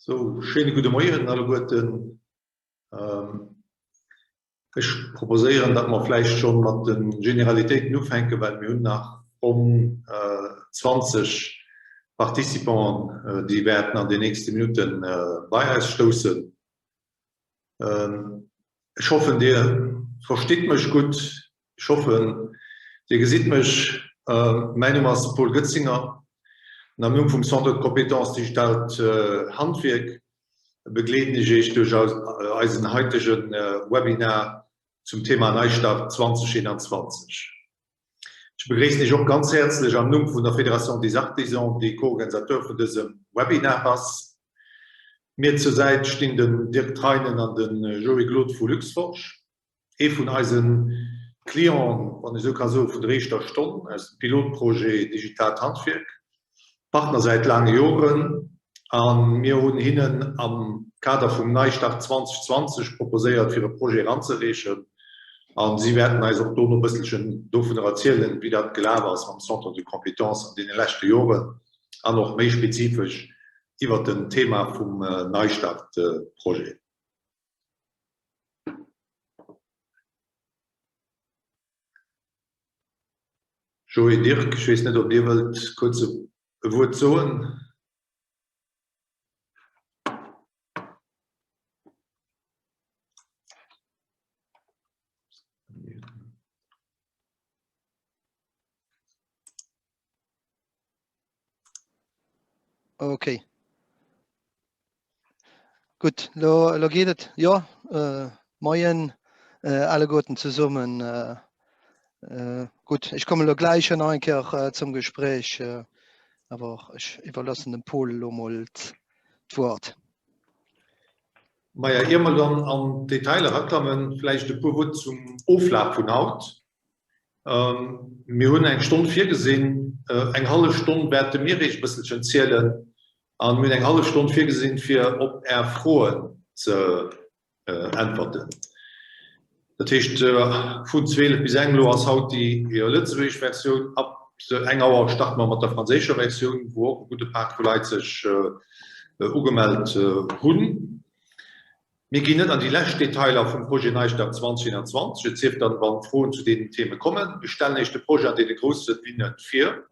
Sou, schéine gudde Moien alleguerten. Ech proposéieren, datt mer vläicht scho mat de Generalitéiten ufänken, well mir hunn nach ronn 20 Participanten, déi wäerten an den nächste Minutte bei eis stoussen. Ech hoffen, Dir verstitt mech gutt. Ech hoffen, Dir gesitt mech. Mäin Numm ass Paul Goetzinger an am Numm vum Centre de compétences Digitaalt Handwierk begleeden ech Iech duerch eisen haitege Webinar zum Thema Neistart 2021. Ech begréissen Iech och ganz häerzlech am Numm vun der Fédération des Artisans, déi Co-Organisateur vun dësem Webinar ass. Mir zur Säit stinn den Dirk Treinen an de Joé Glod vu Luxforge. Ee vun eise Clienten, wann ech esou ka soen, vun der éischter Stonn aus dem Pilotprojet Digitaalt Handwierk, Partner säit laange Joren, a mir hunn hinnen am Kader vum Neistart 2020 proposéiert, fir e Projet eranzereechen. A si wäerten eis och dono e bësselchen dovunner erzielen, wéi dat gelaf ass mam Centre de compétences an deene leschte Joren an och méi spezifesch iwwert den Thema vum Neistart-Projet. Joé, Dirk, ech weess net, ob Dir wëllt kuerz e Wuert soen. Okay. Gutt, lo, lo geet et. Jo, äh, moien äh, alleguerten zesummen. Äh, äh, gutt, ech komme lo gläich nach eng Kéier äh, zum Gespräch, äh, awer ech iwwerloossen dem Paul elo mol d'Wuert. Maja, ier mer dann an d'Detailer eraklammen, vläicht e puer Wuert zum Oflaf vun haut. Mir hunn eng Stonn virgesinn. Eng hallef Stonn wäerte mir Iech e bësselchen zielen a mir hunn eng hallef Stonn virgesinn, fir op Är Froen ze äntwerten. Dat heescht, vun 12 bis eng elo ass haut déi lëtzebuergesch Versioun. Ab eng Auer starte mer mat der franséischer Versioun, wou och e gudde Pak vu Leit sech ugemellt hunn. Mir ginn net an déi lescht Detailer vum Projet Neistart 2021, et sief dann, wann Froen zu deenen Theme kommen. Ech stellen Iech de Projet an deene grousse Linne vir.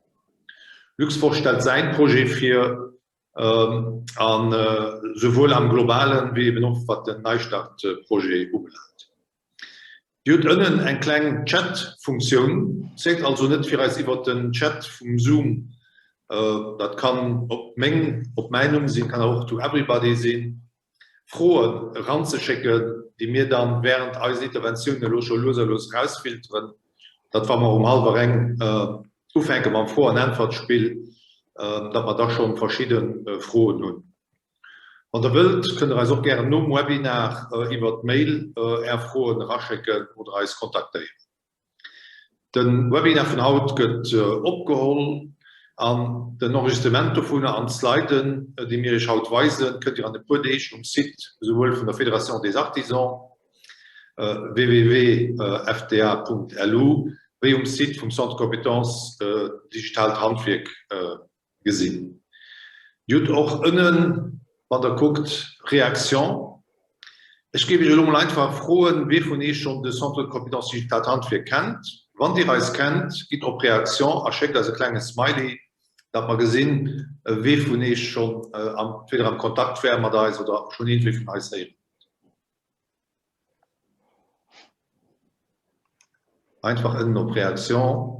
Luxforce stellt säin Projet vir, an souwuel am Globalen wéi eben och wat den Neistart-Projet ubelaangt. Dir hutt ënnen eng kleng Chat-Funktioun. Zéckt also net fir eis iwwert den Chat vum Zoom, dat kann op meng, op mäin Numm sinn, kann awer och to everybody sinn, Froen eranzeschécken, déi mir dann während eisen Interventiounen elo scho lues a lues erausfilteren, datt wa mer um hallwer eng ufänke mam Fro an Äntwert-Spill, datt mer da scho verschidde Froen hunn. Wann Der wëllt, kënnt Der eis och gären nom Webinar iwwert d'Mail Är Froen eraschécken oder eis kontaktéieren. De Webinar vun haut gëtt opgeholl an den Enregistrement dovunner an d'Sliden, déi mir Iech haut weisen, kënnt Dir an e puer Deeg um Site esouwuel vun der Fédération des Artisans, www.fda.lu, wéi um Site vum Centre de compétences Digitaalt Handwierk gesinn. Dir hutt och ënnen, wann Der kuckt, Réaction. Ech géif Iech elo mol einfach froen, wie vun Iech schonn de Centre de compétences Digitaalt Handwierk kennt. Wann Dir eis kennt, gitt op Réaction a schéckt eis e klenge Smiley, datt mer gesinn, wie vun Iech schonn entweder am Kontakt war mat eis oder schonn iergendwéi vun eis héieren huet. Einfach ënnen op Réaction.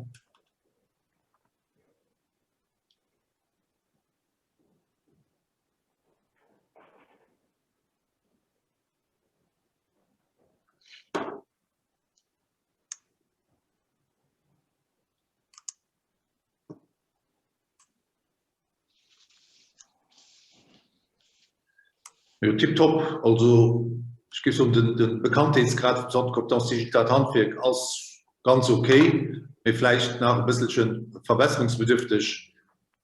Jo, tiptop. Also ech géif soen, den, den Bekanntheetsgrad vum Centre de compétences Digitaalt Handwierk ass ganz ok, mee vläicht nach e bësselche verbesserungsbedürfteg.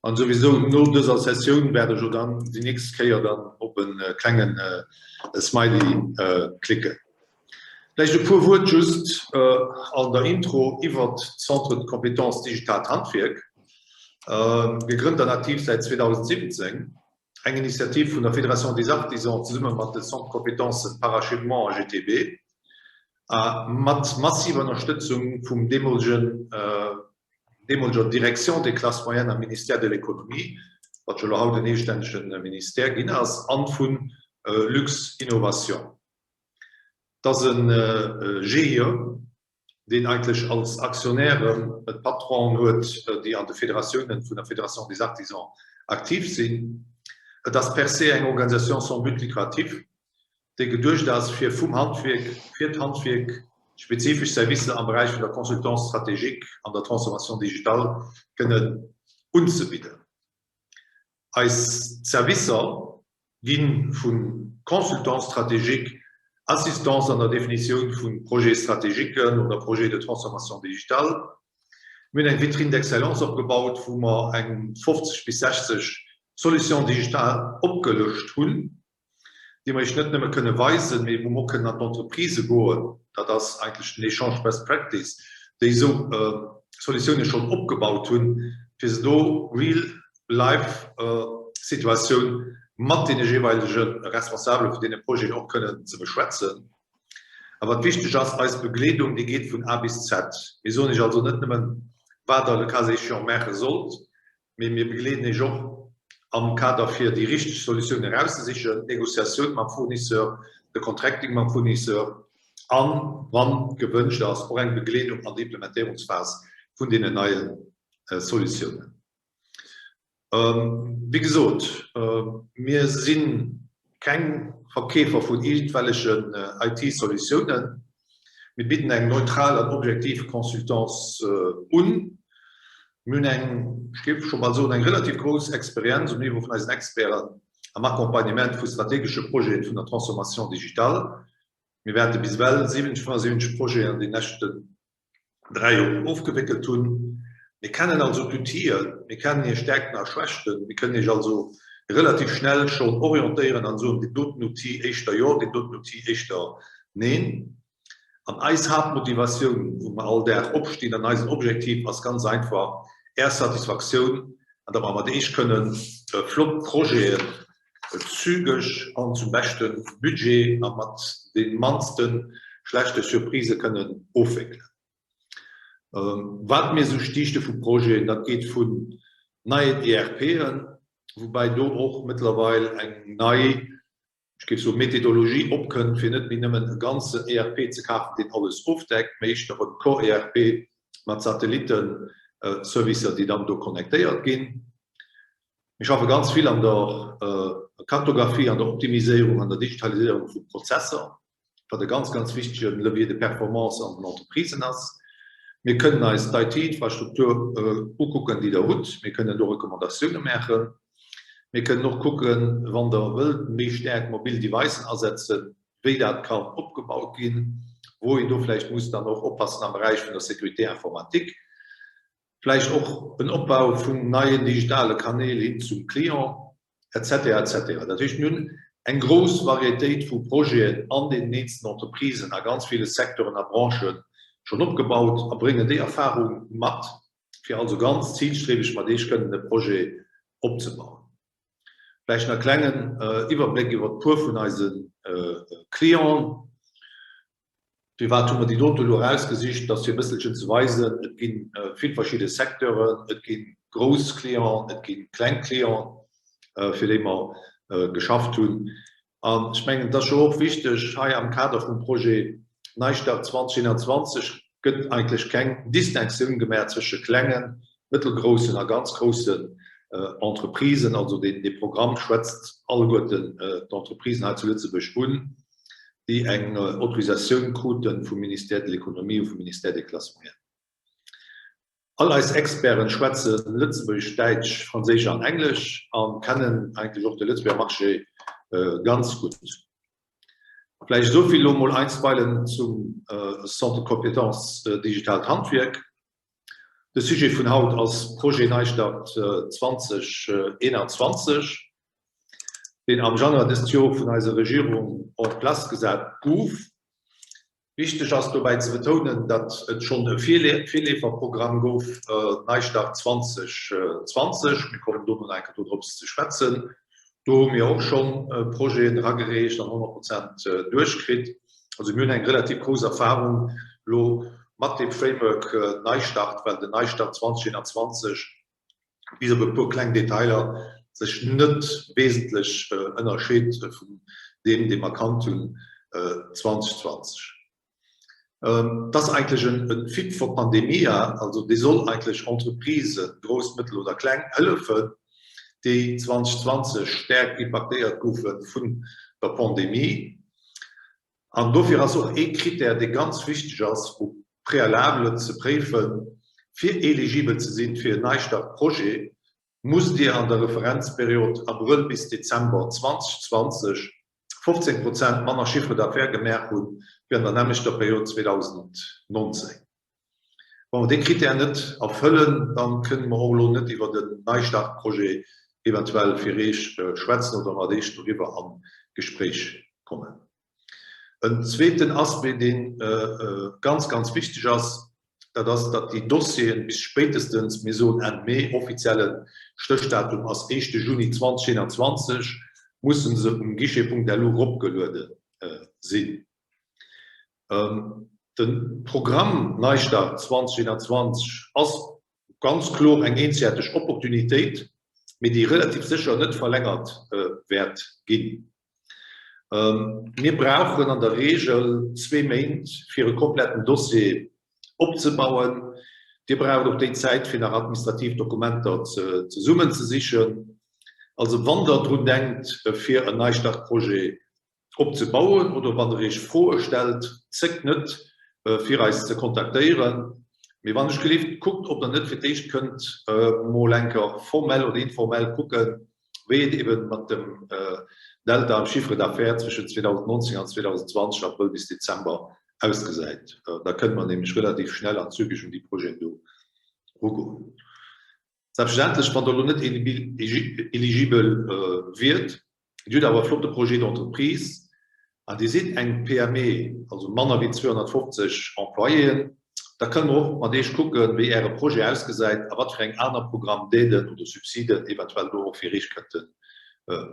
An souwisou no dëser Sessioun wäert ech och dann déi nächst Kéier dann op e klengen Smiley klicken. Vläicht e puer Wuert just an der Intro iwwert d'Centre de compétences Digitaalt Handwierk, gegrënnt an aktiv säit 2017. eng Initiativ vun der Fédération des Artisans zesumme mat de Centres de compétences Parachèvement a GTB a mat massiver Ënnerstëtzung vum deemolegen, deemoleger Direction des classes moyennes am Ministère de l'Économie, wat jo elo haut en eegestännege Ministère ginn ass, an vu Luxinnovation. Et ass e GIE, deen eigentlech als Aktionären d'Patronen huet, déi an de Federatiounen vun der Fédération des Artisans aktiv sinn. Et ass per se eng Organisation sans but lucratif, déi geduecht ass, fir vum Handwierk fir d'Handwierk spezifesch Servicer am Beräich vun der Consultance stratégique an der Transformation digitale kënnen unzebidden. Eis Servicer gi vu Consultance stratégique, Assistance an der Definitioun vu Projets stratégiquen oder Projets de transformation digitale. Mir hunn eng Vitrine d'excellence opgebaut, wou mer eng 50 bis 60 Solutions digitales opgelëscht hunn, déi mer Iech net nëmme kënne weisen, mee wou mer och kënnen an d'Entreprisë goen, dat ass eigentlech den Échange best practice, déi esou Solutiounen schonn opgebaut hunn, fir se do real life Situatioun mat deene jeeweilege Responsabele vun deene Projeten och kënnen ze beschwätzen. A wat wichteg ass, eis Begleedung, déi geet vun A bis Z. Mir soen Iech also net nëmmen, wat Der le cas échéant maache sollt, mee mir begleeden Iech och am Kader fir déi richteg Solutioun erauszesichen, d'Négociatioun mam Fournisseur, de Contracting mam Fournisseur an, wann gewënscht ass, och eng Begleedung an der Implementéierungsphas vun deenen neie Solutiounen. Wéi gesot, mir si keng Verkeefer vun iergendwellechen IT-Solutiounen. Mir bidden eng neutral an objektiv Consultance un. Mir hunn eng, ech géif scho bal soen, eng relativ grouss Experienz um Niveau vun eisen Experten am Accompagnement vu strategesche Projete vun der Transformation digitale. Mir wäerte bis ewell 70, 75 Projeten an den leschten 3 Joren ofgewéckelt hunn. Mir kennen also d'Outill'en, mir kennen hir Stärkten a Schwächten, mir kënnen Iech also relativ schnell schonn orientéieren an soen, deen doten Outil éischter jo, deen doten Outil éischter neen. An eis Haaptmotivatioun, wou mer all Dag opstinn, an eisen Objektiv ass ganz einfach Är Satisfaktioun an datt mer mat Iech kënnen flott Projeten zügeg an zum beschte Budget a mat de mannste schlechte Surprisë kënnen ofwéckelen. Wat mir esou stiichte vu Projeten, dat geet vun neien ERPen, woubäi do och mëttlerweil eng nei, ech géif soen, Methodologie opkënnt, fir net méi nëmmen e ganzen ERP ze kafen, deen alles ofdeckt, mee éischter e Core-ERP mat Satellitten-Servicer, déi dann do connectéiert ginn. Mir schaffe ganz vill an der Kartographie, an der Optimiséierung, an der Digitaliséierung vu Prozesser, wat e ganz, ganz wichtege Levier de performance an den Entreprisen ass. Mir kënnen eis d'IT-Infrastruktur ukucken, déi Der hutt. Mir kënnen do Recommandatioune maachen. Mir kënnen och kucken, wann Der wëllt méi staark mobil Devicen asetzen, wéi dat kann opgebaut ginn, wou een do vläicht muss dann och oppassen am Beräich vun der Sécurité informatique. Vläicht och en Opbau vun neien digitale Kanäl hin zum Client, et cetera, et cetera. Dat heescht, mir hunn eng grouss Varietéit vu Projeten an deenen eenzelnen Entreprisen a ganz ville Secteuren a Branchë schonn opgebaut a bréngen déi Erfahrung mat, fir also ganz zilstrebeg mat Iech kënnen e Projet opzebauen. Vläicht nach e klengen Iwwerbléck iwwer e puer vun eise Clienten. Firwat hu mer déi dote elo erausgesicht? Dat ass fir e bësselchen ze weisen, et gi vill verschidde Secteuren, et gi grouss Clienten, et gi kleng Clienten, fir déi mer geschafft hunn. An ech mengen, et ass jo och wichteg hei am Kader vum Projet Neistart 2021 gëtt eigentlech keng Distinctioun gemaach zwësche klengen, mëttelgroussen a ganz groussen Entreprisen. Also dee Programm schwätzt alleguerten d'Entreprisen hei zu Lëtzebuerg un. déi eng Autorisatioun krute vum Ministère de l'Économie ou vum Ministère des Classes moyennes. All eis Experten schwätze Lëtzebuergesch, Däitsch, Franséisch an Englesch a kennen eigentlech och de Lëtzebuerger Marché ganz gutt. Vläicht esou vill elo mol einstweilen zum Centre de compétences digitaalt Handwierk. De Sujet vun haut ass Projet Neistart 2021. deen am Januar dëst Joer vun eiser Regierung en place gesat gouf. Wichteg ass dobäi ze betounen, datt et schonn e Virleeferprogramm gouf, Neistart 2020, mir kommen dono nach eng Kéier dodrops ze schwätzen. Do hu mir och schonn Projeten eragereecht an 100 Prozent duerchkritt. Also mir hunn eng relativ grouss Erfahrung elo mat deem Framework Neistart, well den Neistart 2021 bis op e puer kleng Detailer sech net wesentlech ënnerscheet vun deem, dee mer kannt hunn 2020. Et ass eigentlech e Fit for Pandemia, also dee soll eigentlech Entreprisen, grouss, mëttel oder kleng, hëllefen, déi 2020 staark impaktéiert goufe vun der Pandemie. An dofir ass och ee Krittär, dee ganz wichteg ass, au préalable ze préifen, fir eligibel ze sinn fir en Neistart-Projet, musst Dir an der Referenzperiod Abrëll bis Dezember 2020 15 Prozent manner Chiffre d'affaires gemaach hunn, wéi an der nämmlechter Period 2019. Wa mer dee Krittär net erfëllen, da kënne mer och elo net iwwert en Neistartprojet eventuell fir Eech schwätzen oder mat Eech doriwwer an d'Gespréich kommen. En zweeten Aspect, dee ganz, ganz wichteg ass, dat ass, datt déi Dossieren bis spéitestens, mir soen Enn Mee, offizielle Stéchdatum ass éischte Juni 2021, musse se um Guichet.lu eropgeluede sinn. De Programm Neistart 2021 ass ganz kloer eng eenzegaarteg Opportunitéit, mee déi relativ sécher net verlängert wäert ginn. Mir brauchen an der Reegel zwee Méint, fir e kompletten Dossier opzebauen. Dir braucht och déi Zäit, fir nach administrativ Dokumenter zesummenzesichen. Also wann Der drun denkt, fir en Neistartprojet opzebauen oder wann Der Iech Froe stellt, zéckt net, fir eis ze kontaktéieren. Mee wann ech gelift, kuckt, ob Der net fir d'éischt kënnt mol enker formell oder informell kucken, wéi et eben mat dem Delta am Chiffre d'affaires zwëschen 2019 an 2020, Abrëll bis Dezember, ausgesäit. Da kënne mer nämlech relativ schnell an zügeg un déi Projeten do erugoen. Selbstverständlech, wann Der elo net eligibel wiert, Dir hutt awer e flotte Projet d'entreprise an Dir sidd eng PME, also manner wéi 250 Employéen, da kënne mer och mat Iech kucken, wéi Äre Projet ausgesäit a wat fir eng aner Programme d'aiden oder Subsiden eventuell do och fir Iech kënnten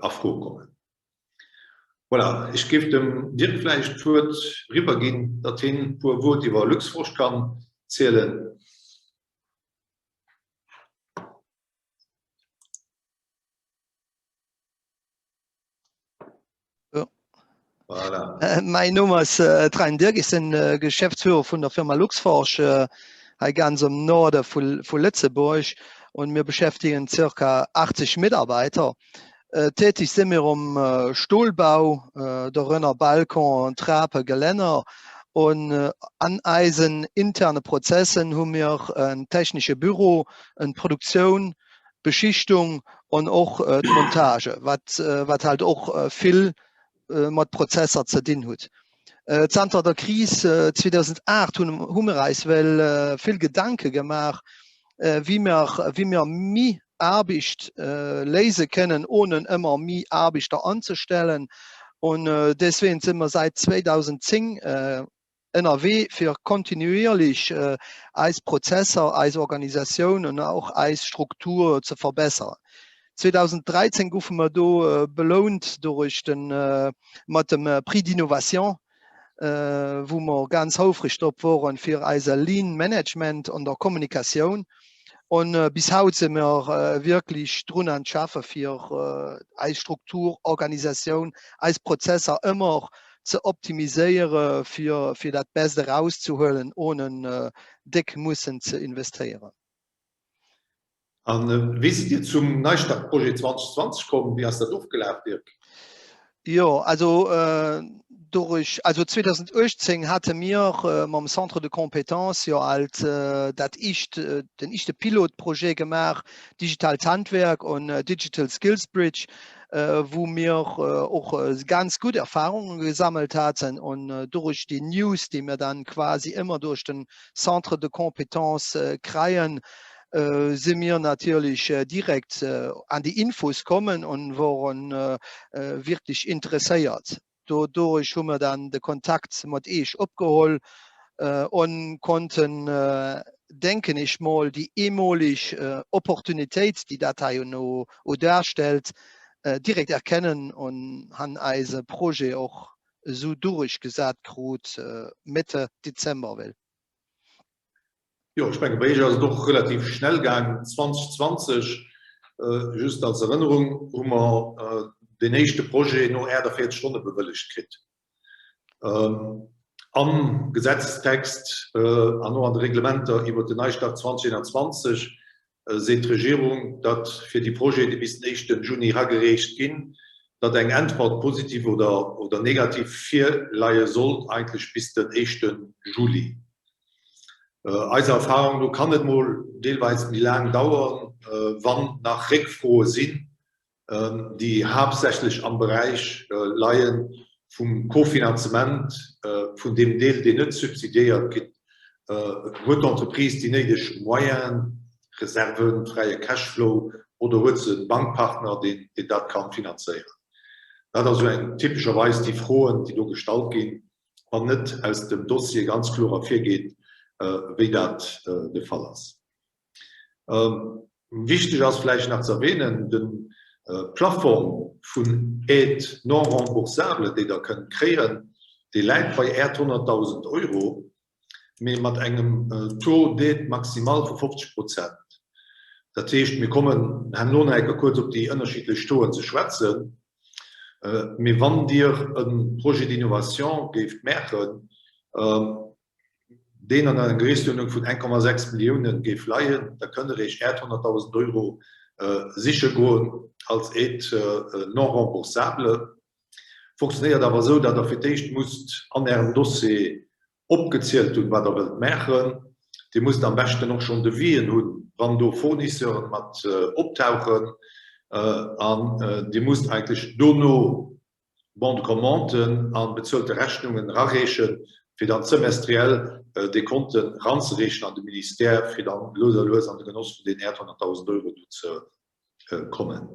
a Fro kommen. Voilà, ech géif dem Dirk vläicht d'Wuert eriwwerginn, datt hien e puer Wuert iwwer Luxforge kann zielen. Voilà. Äh, mein Numm ass äh, Trein Dirk, ich sinn äh, Geschäftsführer vun der Firma Luxforge äh, hei ganz am Norde vu, vu Lëtzebuerg und mir beschäftigen circa 80 Mitarbeiter. Äh, tätig sind mir um äh, Stolbau, äh, dorënner Balkon, Trape, Gelänner und äh, an eisen interne Prozessen hu mir en technische Büro, en Produktioun, Beschichtung an och d'Montage, wat, wat halt och vill mat Prozesser ze dinn hutt. Zanter der Kris 2008 hunn hu mir eis well vill Gedanke gemaach, wéi mir, wéi mir méi Aarbecht léise kënnen, ohne ëmmer méi Aarbechter anzestellen. Und deswegen si mer säit 2010 ënnerwee fir kontinuierlech eis Prozesser, eis Organisatioun an och eis Struktur ze verbessern. 2013 goufe mer do belount doruerch de mat dem Prix d'innovation, wou mer ganz houfreg drop woren, fir eise Lean Management an der Kommunikatioun. An bis haut si mer wierklech drun an schaffe fir eis Struktur, Organisatioun, eis Prozesser ëmmer ze optimiséiere fir fir dat Best erauszehuelen, ohne déck mussen ze investéieren. A wéi sidd Dir zum Neistart-Projet 2020 komm? Wéi ass dat ofgelaf, Dirk? Jo, also doruerch, also 2018 hate mir mam Centre de compétences jo alt dat éischt, den éischte Pilotprojet gemaach, Digitalt Handwerk und Digital Skills Bridge, wou mir och ganz gutt Erfahrungen gesammelt haten und doruerch déi News, déi mir dann quasi ëmmer duerch den Centre de compétences kreien, si mir natierlech direkt an déi Infos kommen und woren wierklech interesséiert. Doduerch hu mir dann de Kontakt mat Eech opgeholl und konnten, denken ech mol, déi eemoleg Opportunitéit, déi dat hei elo darstellt, direkt erkennen und han eise Projet och esou durchgesat krut Mitte Dezember well. Jo, ech menge bei Iech ass et och relativ schnell gaang. 2020, just als Erënnerung, hu mer deen éischte Projet no 48 Stonne bewëllegt kritt. Am Gesetzestext an och an de Reglementer iwwert den Neistart 2021 seet d'Regierung, datt fir déi Projete, déi bis den éischten Juni eragereecht ginn, datt eng Äntwert, positiv oder negativ, virleie sollt eigentlech bis den éischte Juli. Eiser Erfahrung no kann et mol deelweis méi laang dauern, wann nach Réckfroe sinn, déi haaptsächlech am Beräich leie vum Kofinanzement vun deem Deel, deen net subsidiéiert gëtt. Huet d'Entreprise déi néideg Moyenen, Reserven, fräie Cashflow oder huet se e Bankpartner, deen dat ka finanzéieren? Dat ass esou eng typescherweis déi Froen, déi do gestallt ginn. wann net aus dem Dossier ganz kloer ervirgeet, wéi dat de Fall ass. Wichteg ass vläicht nach ze erwähnen, de Plafong vun Aides non remboursables, déi Der kënnt kréien, dee läit bei 800.000 Euro, mee mat engem Taux d'aide maximal vu 50 Prozent. Dat heescht, mir kommen herno nach eng Kéier kuerz op déi ënnerschiddlech Tauxen ze schwätzen. Mee wann Dir e Projet d'innovation géift maachen, deen an enger Gréisstuerdnung vun 1,6 Milliounen géif leien, da kënnt Der Iech 800.000 Euro siche goen als Aide non remboursable. Fonctionnéiert awer esou, datt Der fir d'éischt musst an Ärem Dossier opgezielt hunn, wat Der wëllt maachen. Dir musst am beschten och schonn Devisen hunn, wann do Fournisseuren mat optauchen. An Dir musst eigentlech dono Bon de commanden a bezuelte Rechnungen erareechen, fir dann semestriell Dekonten eranzereechen an de Ministère, fir dann lues a lues an de Genoss vun deenen 800.000 Euro do ze kommen.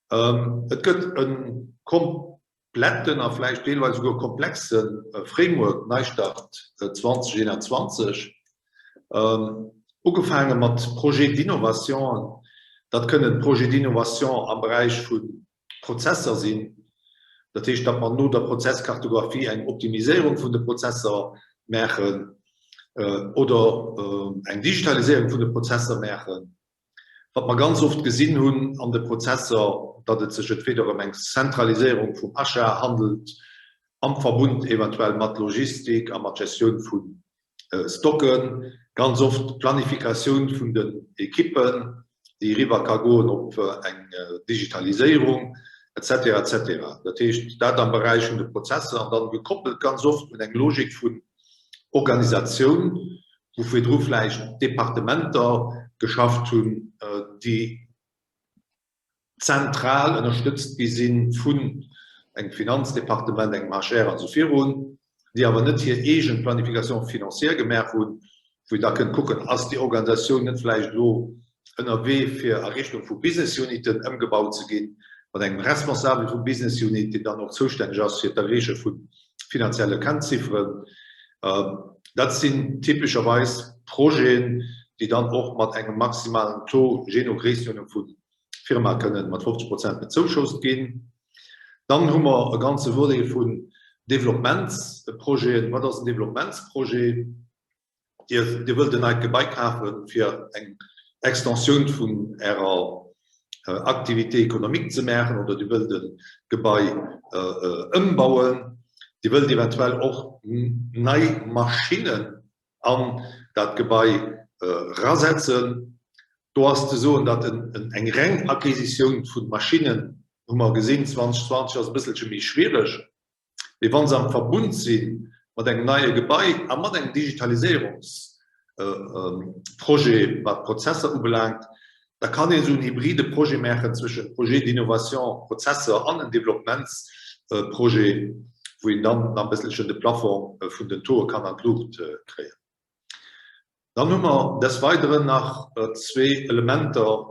Et gëtt e kompletten a vläicht deelweis esouguer komplexe Framework Neistart 2021, ugefaange mat Projets d'innovation. Dat kënnen Projets d'innovation am Beräich vu Prozesser sinn, dat heescht, datt mer no der Prozesskartographie eng Optimiséierung vun de Prozesser maachen oder eng Digitaliséierung vun de Prozesser maachen. Wat mer ganz oft gesinn hunn an de Prozesser, datt et sech entweder ëm eng Zentraliséierung vum Achat handelt, am Verbund eventuell mat Logistik a mat Gestioun vu Stocken, ganz oft d'Planifikatioun vun den Ekippen, déi eriwwer ka goen op eng Digitaliséierung, et cetera, et cetera. Dat heescht, dat am Beräich vun de Prozesser an dann gekoppelt ganz oft un eng Logik vun Organisatioun, wou virdru vläicht Departementer geschafft hunn, déi zentral ënnerstëtzt gi si vun engem Finanzdepartement, engem HR an esou virun, déi awer net hir eegen Planification financière gemaach hunn, wou een da kënnt kucken, ass déi Organisatioun net vläicht elo ënnerwee fir a Richtung vu Business Uniten ëmgebaut ze ginn, mat engem Responsabel vu Business Unit, deen dann och zoustänneg ass fir d'Erreeche vu finanzielle Kennzifferen. Dat sinn typescherweis Projeten, déi dann och mat engem maximalen Taux, jee no Gréisstuerdnung vu Firma, kënnen mat 50 Prozent bezouschousst ginn. Dann hu mer e ganze Volet vun Developpementsprojeten. Wat ass en Developpementsprojet? Dir, Dir wëllt en neit Gebai kafen, fir eng Extensioun vun Ärer Activité économique ze maachen, oder Dir wëllt e Gebai ëmbauen. Dir wëllt eventuell och nei Maschinnen an dat Gebai erasetzen. Do ass ze soen, datt eng reng Acquisitioun vu Maschinnen, hu mer gesinn, 2020 ass e bësselche méi schwiereg. Mee wa se am Verbund si mat engem neie Gebai a mat engem Digitaliséierungsprojet, wat d'Prozesser ubelaangt, da kann een esou en hybride Projet maachen zwëschen Projet d'innovation Prozesser an en Developpementsprojet, wou een dann nach e bësselchen de Plafond vun den Tauxe kann an d'Luucht kréien. Dann hu mer des Weideren nach zwee Elementer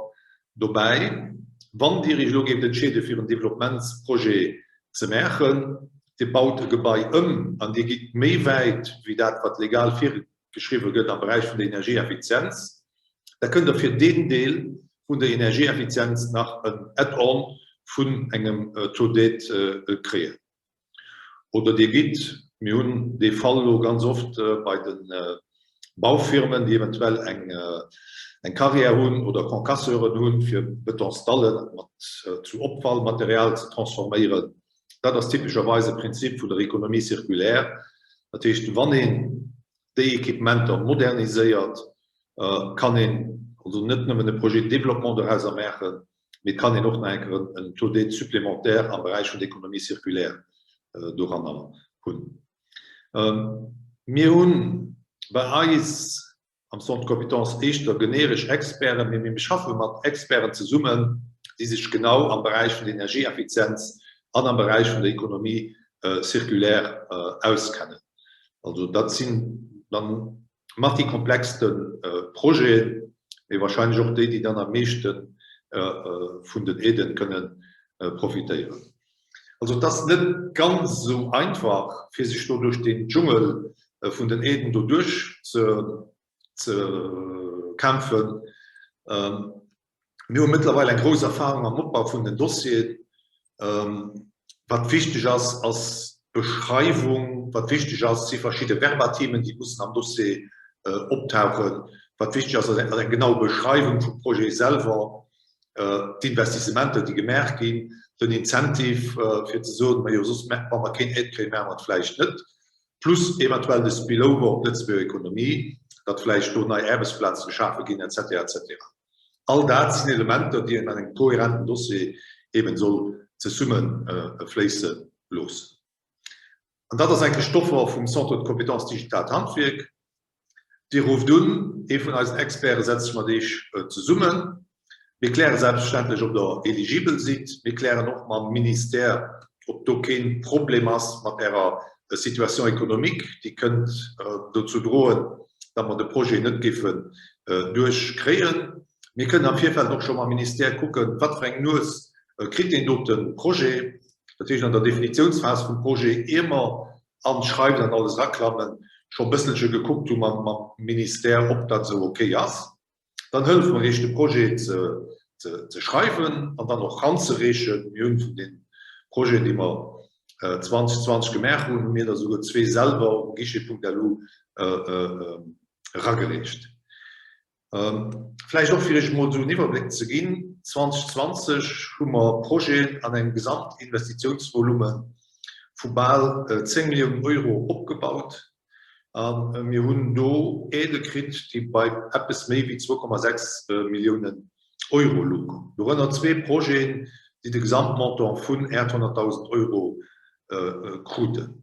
dobäi. Wann Dir Iech elo géift entscheede fir en Developpementsprojet ze maachen, Dir baut e Gebai ëm an Dir gitt méi wäit wéi dat wat legal virgeschriwwe gëtt am Beräich vun der Energieeffizienz, da kënnt Der fir deen Deel vun der Energieeffizienz nach en Add-on vun engem Taux d'aide kréien. Oder Dir gitt, mir hunn dee Fall elo ganz oft bei de Baufirmen, déi eventuell eng Carrière hunn oder Concasseuren hunn, fir Betonsdallen mat zu Opfallmaterial ze transforméieren. Dat ass typescherweis e Prinzip vun der Économie circulaire. Dat heescht, wann een déi Equipementer moderniséiert, kann een also net nëmmen e Projet de développement dorauser maachen, mee et kann een och nach eng Kéier en Taux d'aide supplémentaire am Beräich vun der Économie circulaire doranner hunn. Mir hu bei eis am Centre de compétences éischter generesch Experten, mee mir schaffe mat Experten zesummen, déi sech genau am Beräich vun der Energieeffizienz an am Beräich vun der Économie circulaire auskennen. Also dat sinn dann mat déi komplexste Projeten, mee wahrscheinlech och déi, déi dann am meeschte vun den Aiden kënne profitéieren. Also et ass net ganz esou einfach, fir sech do duerch deen Dschungel vun den Aiden do duerch ze kämpfen. Mir hu mëttlerweil eng grouss Erfahrung am Opbau vun den Dossieren. Wat wichteg ass, ass d'Beschreiwung. Wat wichteg ass, si verschidde Verbatimen, déi mussen am Dossier optauchen. Wat wichteg ass, ass eng genau Beschreiwung vum Projet selwer, d'Investissementer, déi gemaach ginn, den Incentive, fir ze soen, majo, soss, wa mer keen Aide kréien, maache mer et vläicht net, plus eventuell de Spillover op d'Lëtzebuerger Ekonomie, datt vläicht do nei Aarbechtsplaze geschafe ginn, et cetera, et cetera. All dat sinn Elementer, déi een an engem kohärenten Dossier eeben soll zesummefléisse loossen. An dat ass eigentlech d'Offer vum Centre de compétences digitales Handwierk. Dir rufft un, ee vun eisen Experte setzt sech mat Iech zesummen. Mir kläre selbstverständlech, ob Der eligibel sidd. Mir klären och mam Ministère, ob do kee Problem ass mat Ärer Situation économique, déi kënnt dozou droen, datt mer de Projet net géifen duerchkréien. Mir kënnen am Virfeld och scho mam Ministère kucken, wat fir eng Nues kritt deen dote Projet. Dat heescht, an der Definitiounsphas vum Projet, ier mer an d'Schreiwen an alles eraklammen, scho e bësselche gekuckt hu mam Ministère, ob dat esou okay ass. Dann hëllefe mer Iech, de Projet ze schreiwen an dann och eranzereechen. Mir hunn vun de Projeten, déi mer 2020 gemaach hunn, hu mir der souguer zwee selwer um guichet.lu eragereecht. Vläicht och fir Iech emol esou en Iwwerbléck ze ginn, 2020 hu mer Projeten an engem Gesamtinvestitiounsvolume vu bal 10 Milliounen Euro opgebaut a mir hunn do Aidë kritt, déi bei eppes méi wéi 2,6 Milliounen Euro louchen. Dorënner zwee Projeten, déi de Gesamtmontant vun 800.000 Euro kruten.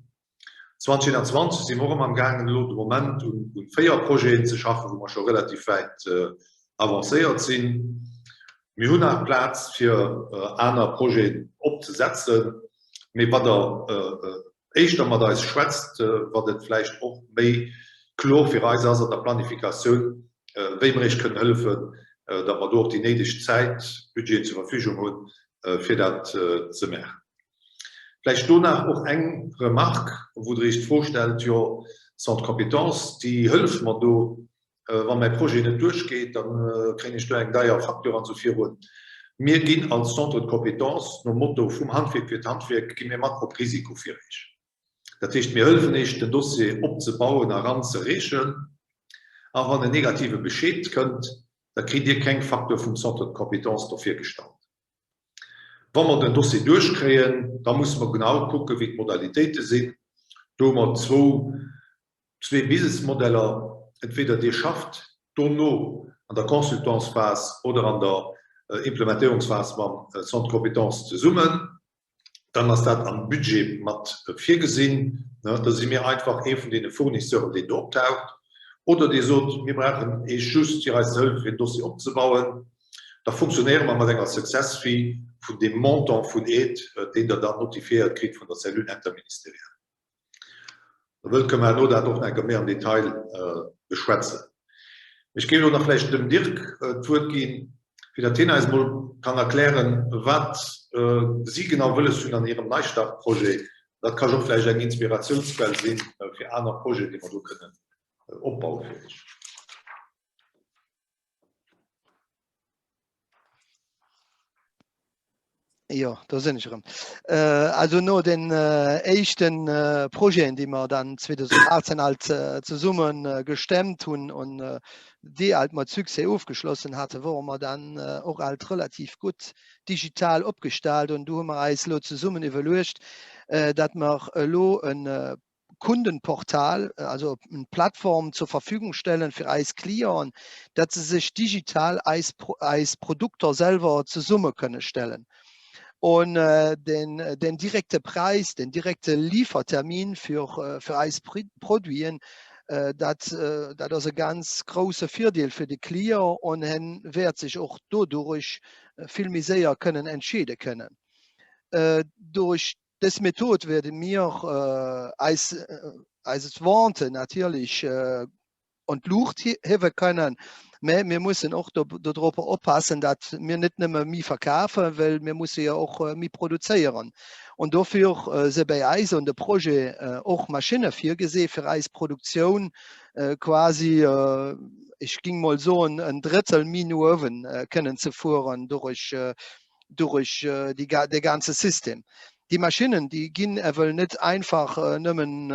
2021 si mer och erëm am gaangen elo de Moment un 4 Projeten ze schaffen, wou mer scho relativ wäit avancéiert sinn. Mir hunn nach Plaz fir aner Projeten opzesetzen, mee wat Der éischter mat eis schwätzt, wat et vläicht och méi kloer fir eis ass an der Planifikatioun, wéi mer Iech kënnen hëllefen, datt mer do och déi néideg Zäit, Budgeten zur Verfügung hunn, fir dat ze maachen. Vläicht do nach och eng Remarque, wou Der Iech d'Fro stellt, Jo, Centre de compétences, déi hëlleft mer do, wa mäi Projet net duerchgeet, da kréien ech do eng deier Facture an esou virun. Mir ginn als Centre de compétences, nom Motto vum Handwierk fir d'Handwierk, gi mir mat op Risiko fir Iech. Dat heescht, mir hëllefen Iech, den Dossier opzebauen a eranzereechen. A wann en negative Bescheed kënnt, da kritt Dir keng Facture vum Centre de compétences dofir gestallt. Wa mer den Dossier duerchkréien, da musse mer genau kucken, wéi d'Modalitéite sinn. Do hu mer zwou, zwee Businessmodeller, Entweder Dir schafft dono an der Consultancephas oder an der Implementéierungsphas mam Centre de compétences zesummen. Dann ass dat am Budget mat virgesinn. Da si mir einfach ee vun deene Fournisseuren, deen do optaucht. Oder Dir sot, mir brauchen Iech just, fir eis ze hëllefen, fir den Dossier opzebauen. Da funktionéiere mer mat enger Success fee vun deem Montant vun Aide, deen Der dann notifiéiert kritt vun der Cellule interministérielle. Da wëllt, kënne mer herno dat och nach eng Kéier méi am Detail beschwätzen. Ech géif elo nach vläicht dem Dirk d'Wuert ginn, fir datt hien eis emol kann erklären, wat si genau wëlles hunn an hirem Neistartprojet. Dat ka jo och vläicht eng Inspiratiounsquell si fir aner Projeten, déi mer do kënnen opbauen fir Iech. Jo, do sinn ech erëm. Also no den éischte Projeten, déi mer dann 2018 alt zesumme gestemmt hunn an déi alt mat Succès ofgeschlossen haten, wore mer dann och alt relativ gutt digital opgestallt. An do hu mer eis elo zesummen iwwerluecht, datt mer elo e Kundenportal, also eng Plattform zur Verfügung stellen fir eis Clienten, datt se sech digital eis, eis Produkter selwer zesumme kënne stellen. Und äh, den, den direkte Preis, den direkte Liefertermin für, für eis Produiten, äh, dat, äh, dat ass e ganz grouse Virdeel fir de Client und hien wäert sech och doduerch vill méi séier kënnen entscheede kënnen. Äh, durch Dës Method wäerte mir eis eis Vente natierlech an d'Luucht hiewe kënnen, mä mir mussen och dodropper oppassen, datt mir net nëmme méi verkafen, well mir musse jo och méi produzéieren. An dofir si bei eis an de Projet och Maschinne virgesi fir eis Produktioun quasi, ech géing mol soen, en Drëttel méi no uewen kënnen ze fueren durech durech dee ganze System. Déi Maschinnen, déi ginn ewell net einfach nëmmen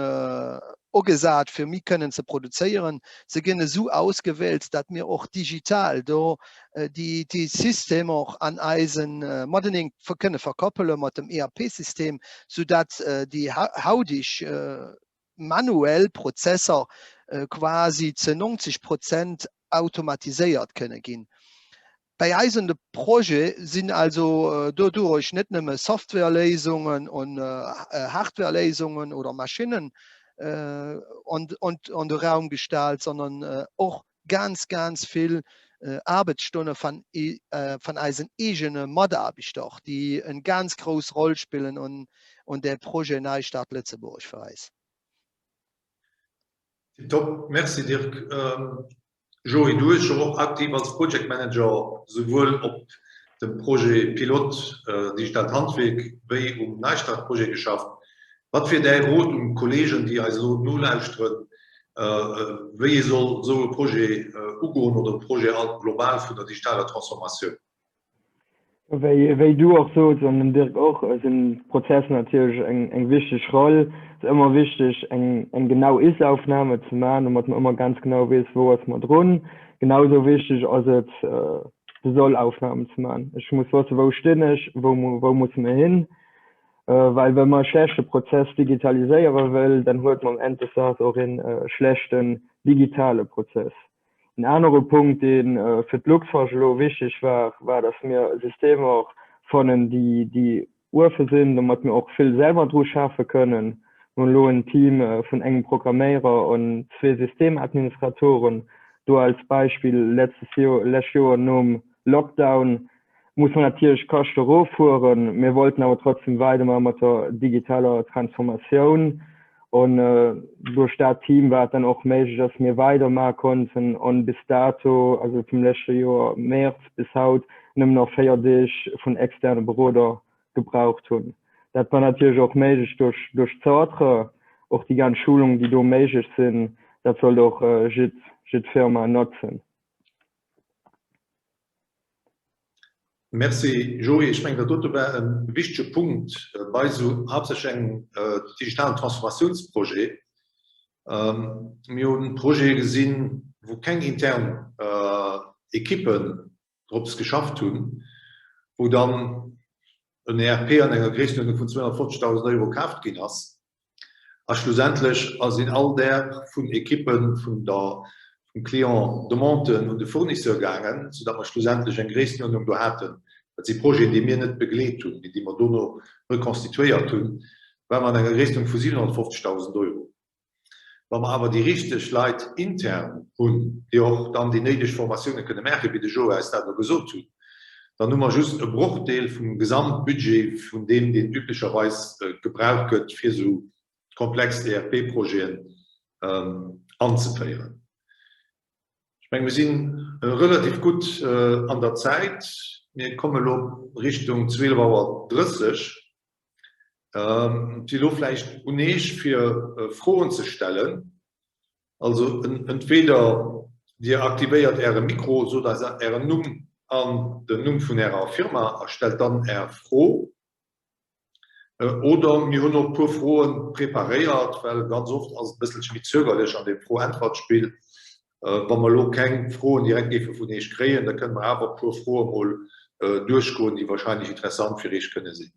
ugesat, fir méi kënnen ze produzéieren. Se ginn esou ausgewielt, datt mir och digital do déi déi Systemer an eise mateneen kënne verkoppele mat dem ERP-System, soudatt déi hautig manuell Prozesser quasi ze 90 Prozent automatiséiert kënne ginn. Bei eis un de Projet sinn also doduerch net nëmme Softwareléisungen und Hardwareléisungen oder Maschinnen an de Raum gestallt, sondern och ganz, ganz vill Arbeitsstonne van eisen eegene Mataarbechter, déi en ganz grouss Roll spillen un de Projet Neistart Lëtzebuerg fir eis. Tiptop, merci Dirk. Joé, du hues jo och aktiv als Project Manager souwuel op dem Projet Pilote Digitaalt Handwierk wéi um Neistart-Projet geschafft. Wat wier däi Rot un d'Kollegen, déi eis elo nolauschteren, wéi ee soll esou e Projet ugoen oder e Projet alt global vun der digitaler Transformatioun? Wéi du och soos, an den Dirk och, sinn d'Prozesser natierlech eng wichteg Roll. Et ass ëmmer wichteg, eng genau Ist-Aufnahme ze maachen, domat man ëmmer ganz genau weess, wou ass mer drun. Genau esou wichteg ass et, de Soll-Aufnahmen ze maachen. Ech muss wëssen, wou stinn ech, wou musse mir hin. Well wa mer e schlechte Prozess digitaliséiere wëll, dann huet mer am End des Daags och e schlechten digitale Prozess. En anere Punkt, dee fir d'Luxforge elo wichteg war, war, dass mir Systemer fannen, déi, déi oefe sinn, domat mir och vill selwer dru schafe kënnen. Mir hunn elo en Team vun engem Programméierer an zwee Systemadministratoren. Do als Beispill, letztes Joer, lescht Joer nom Lockdown muss mer natierlech d'Kaschte eroffueren. Mir wollten awer trotzdem weidermache mat der digitaler Transformatioun. An duerch dat Team war et dann och méiglech, dass mir weidermache konnten. An bis dato, also vum leschte Joer Mäerz bis haut, nëmmen nach 4 Deeg vun externe Beroder gebraucht hunn. Dat war natierlech och méiglech duerch duerch d'Centre, och déi ganz Schulungen, déi do méiglech sinn. Dat sollt och jidd jidd Firma notzen. Merci Joé. Ech mengen dat dote war e wichtege Punkt bei esou haaptsächlech engem digitalen Transformatiounsprojet. Mir hu Projete gesinn, wou keng intern Ekippen drops geschafft hunn, wou dann en ERP an enger Gréisstenuerdnung vun 250.000 Euro kaaft ginn ass a schlussendlech sinn all där vun Ekippe vun der vum Client Demanden un de Fournisseur gaangen, soudatt mer schlussendlech eng Gréisstenuerdnung do haten. Dat si Projeten, déi mir net begleet hunn, mee déi mer dono reconstituéiert hunn, ware mer an enger Gréisstenuerdnung vu 750.000 Euro. Wa mer awer déi richteg Leit intern hunn, déi och dann déi néideg Formatioune kënne maachen, wéi de Joé eis dat elo gesot hutt, dann hu mer just e Brochdeel vum Gesamtbudget vun deem, deen üblecherweis gebraucht gëtt, fir esou komplex ERP-Projeten anzeféieren. Ech menge mir si relativ gutt an der Zäit. Mir komme elo Richtung 12 Auer 30. Et si elo vläicht un Eech fir Froen ze stellen. Also entweder Dir aktivéiert Äre Mikro, sot eis Ären Numm. an den Numm vun Ärer Firma a stellt dann Är Fro. Oder mir hunn och e puer Froe preparéiert, well ganz oft ass et e bësselche méi zögerlech an deem Fro-Äntwert-Spill. Wa mer elo keng Froen direkt géife vun Iech kréien, da kënne mer awer e puer Froe mol duerchgoen, déi wahrscheinlech interessant fir Iech kënne sinn.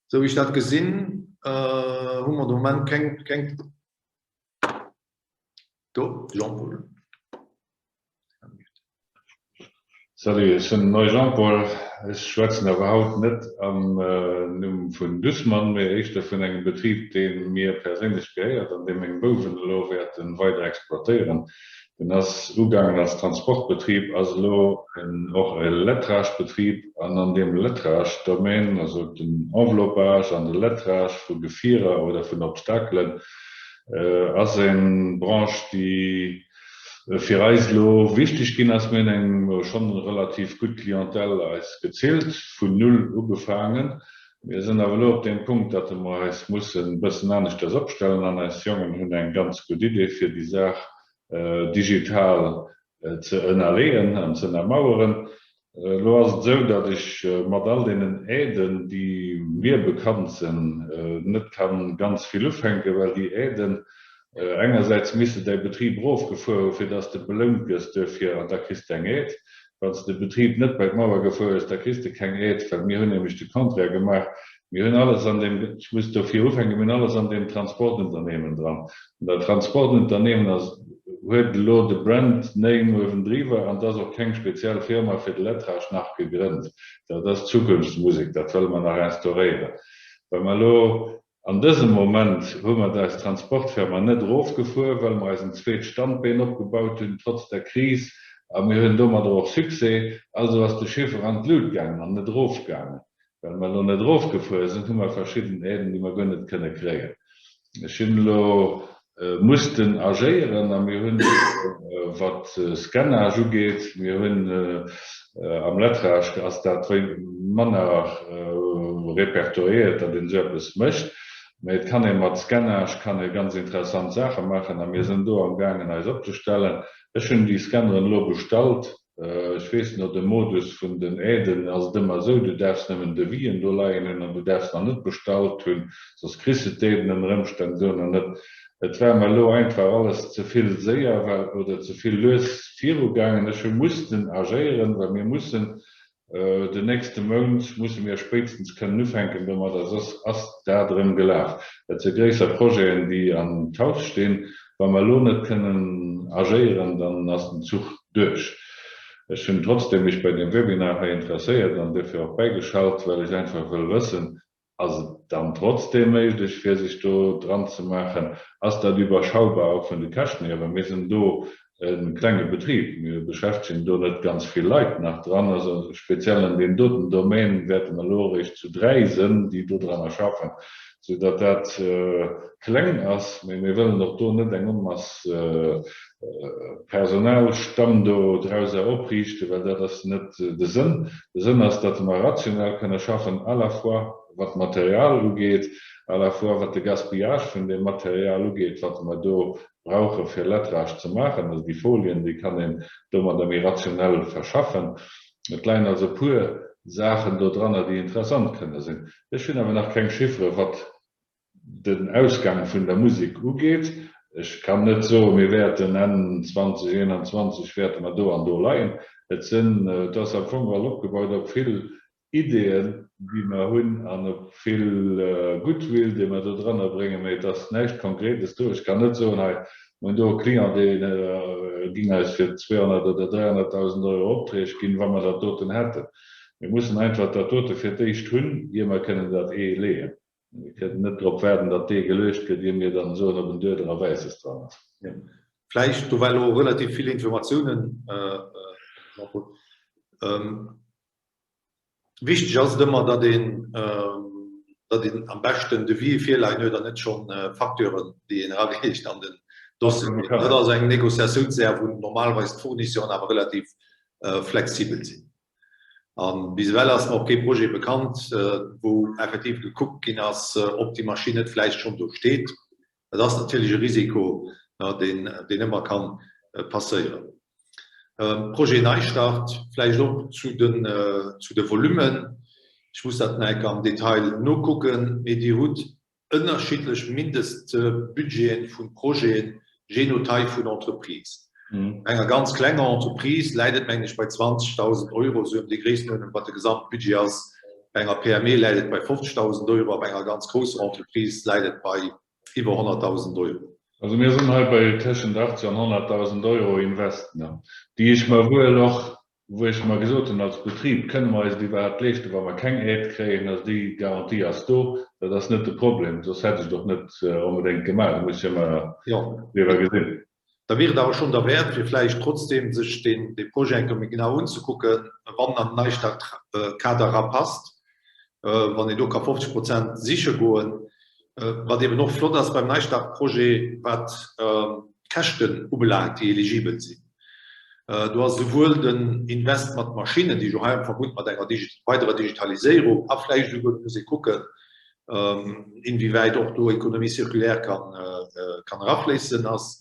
Esou wéi ech dat gesinn, hu mer de Moment keng, keng, do, Jean-Paul. Salut, ech sinn den Neu Jean-Paul. Ech schwätzen awer haut net am Numm vun Dussmann, mee éischter vun engem Betrib, dee mir perséinlech gehéiert an dee meng Bouwen elo wäerte weider exploitéieren. Deen ass ugaangen als Transportbetrib, ass elo och e Lettrage-Betrib an an deem Lettrage-Domaine, also den Enveloppage an de Lettrage vu Gefierer oder vun Obstakelen, ass eng Branche, déi fir eis elo wichteg ginn ass. Mir hunn eng schonn relativ gutt Clientèle eis gezillt, vun null ugefaangen. Mir sinn awer elo op deem Punkt, datt mer eis mussen e bëssen aneschters opstellen an eis Jongen hunn eng ganz gutt Idee fir déi Saach digital ze ënnerleeën an ze ënnermaueren. Elo ass et esou, datt ech mat all deenen Aiden, déi mir bekannt sinn, net ka ganz vill ufänken, well déi Aiden, engersäits misst de däi Betrib erofgefuer hu fir datt s de belount gëss duerfir an da kriss de eng Aide. Wann s de de Betrib net bei d'Mauer gefuer hues, da kriss de keng Aide, well mir hunn nämlech de Contraire gemaach, mir hunn alles an deem, ech muss dofir ufänken, mir hunn alles an deem Transportunternehmen dran. An dat Transportunternehmen ass, huet elo de Brand Name uewendriwwer an et ass och keng speziell Firma fir de Lettrage nach gegrënnt. Dat ass Zukunftsmusek, dat wëlle mer nach instauréieren. Well mer elo an dësem Moment hu mer eis Transportfirma net erofgefuer, well mer eisen zweet Standbeen opgebaut hunn, trotz der Kris, a mir hunn domadder och Succès. Also ass de Chiffre an d'Lut gaangen an net erofgaangen. Well mer elo net erofgefuer sinn, hu mer verschidden Aiden, déi mer guer net kënne kréien. Ech hunn elo mussten agéieren a mir hunn, wat Scannage ugeet, mir hunn am Lettrage ass dat manner répertoriéiert, datt een esou eppes mécht, mä et kann ee mat Scannage kann ee ganz interessant Saache maachen a mir sinn do amgaangen eis opzestellen. Ech hunn déi Scanneren elo bestallt. Ech weess, no dem Modus vun den Aiden ass et ëmmer esou, du däerfs nëmmen Devisen do leien hunn an du däerfs nach net bestallt hunn, soss kriss de d'Aiden ënner Ëmstänn duerno net. Et war mer elo einfach alles ze vill séier well oder ze vill lues virugaangen. Ech hu mussten agéieren, well mir mussen Den nächste Mount musse mir spéitstens kënnen ufänken domadder, soss ass dat erëm gelaf. Dat si gréisser Projeten, déi an d'Haus stinn. Wa mer elo net kënnen agéieren, dann ass den Zuch duerch. Ech hunn trotzdeem mech bei deem Webinar hei interesséiert an duerfir och bäigeschalt, well ech einfach wëll wëssen, Ass et dann trotzdeem méiglech, fir sech do dran ze maachen? Ass dat iwwerschaubar och vun de Käschten hier? Well mir sinn do e klenge Betrib, mir beschäftegen do net ganz vill Leit nach dran. Also speziell an deem doten Domaine wäerte mer elo eréischt zu 3 sënn, déi dodranner schaffen, soudatt dat kleng ass. Mee mir wëllen och do net eng Onmass Personalstamm do drauser opriichten, well dat ass net de Sënn. De Sënn ass, datt mer rationell kënne schaffen, à la fois wat d'Material ugeet, à la fois wat de Gaspillage vun deem Material ugeet, wat mer do brauche fir Lettrage ze maachen. Also déi Folien, déi kann een domadder méi rationell verschaffen. Et leien also e puer Saachen do dranner, déi interessant kënne sinn. Ech hunn awer nach keng Chiffere wat den Ausgang vun der Musek ugeet. Ech kann net soen, mir wäerten Enn 2021 wäerte mer do an do leien. Et sinn, et ass am Fong geholl opgebaut op vill Ideeën, déi mer hunn an op vill Goodwill, dee mer do dranner bréngen, mee et ass näischt Konkretes do. Ech kann net soen, hei, mir hunn do e Client, dee ging eis fir 200 oder 300.000 Euro Opträg ginn, wa mer dat doten hätten. Mir mussen einfach dat dote fir d'éischt hunn, ier mer kënnen dat Ee leeën. Mir kënnen net drop waarden, datt dee geluecht gëtt, ier mir dann soen, ob en Dueder a Wäisses dran ass. Vläicht, do war elo relativ vill Informatiounen, Jean-Paul. Wichteg ass et ëmmer, datt een, datt een am beschten Devis virleien huet an net schonn Facturen, déi een erareecht an den Dossier. Dat ass eng Négociatiounssaach, wou normalerweis d'Fournisseuren awer relativ. flexibel sinn. A bis ewell ass mer och kee Projet bekannt, wou effektiv gekuckt ginn ass, ob déi Maschinn net vläicht schonn do steet. Dat ass natierlech e Risiko, deen ëmmer ka passéieren. Projet Neistart, vläicht och zu de Volummen. Ech muss dat nach eng Kéier am Detail nokucken, mee Dir hutt ënnerschiddlech Mindestbudgeten vu Projeten, jee no Taille vun Entreprise. Bei enger ganz klenger Entreprise läit et, mengen ech, bei 20.000 Euro, esou ëm déi Gréissenuerdnung, wat de Gesamtbudget ass. Bei enger PME läit et bei 50.000 Euro a bei enger ganz grousser Entreprise läit et bei iwwer 100.000 Euro. Also mir sinn hei bei tëschent 80 an 100.000 Euro Invest, déi ech mer wuel och wou ech mer gesot hunn, als Betrib kënne mer eis et iwwerhaapt leeschten, wa mer keng Aide kréien, also déi Garantie ass do, dat ass net de Problem, soss hätt ech et och net onbedéngt gemaach, dat muss ech ëmmer léiwer gesinn. Da wier et awer schonn derwäert, fir vläicht trotzdeem sech dee Projet eng Kéier méi genau unzekucken, wann en an den Neistart-Kader erapasst, wann een do ka 50 Prozent siche goen. Wat eeben och flott ass beim Neistart-Projet, wat d'Käschten ubelaangt, déi eligibel sinn. Do ass esouwuel den Invest mat Maschinnen, déi jo hei am Verbund mat enger weiderer Digitaliséierung a vläicht esouguer, muss ee kucken, inwiewäit och do Économie circulaire kann erafléissen, ass.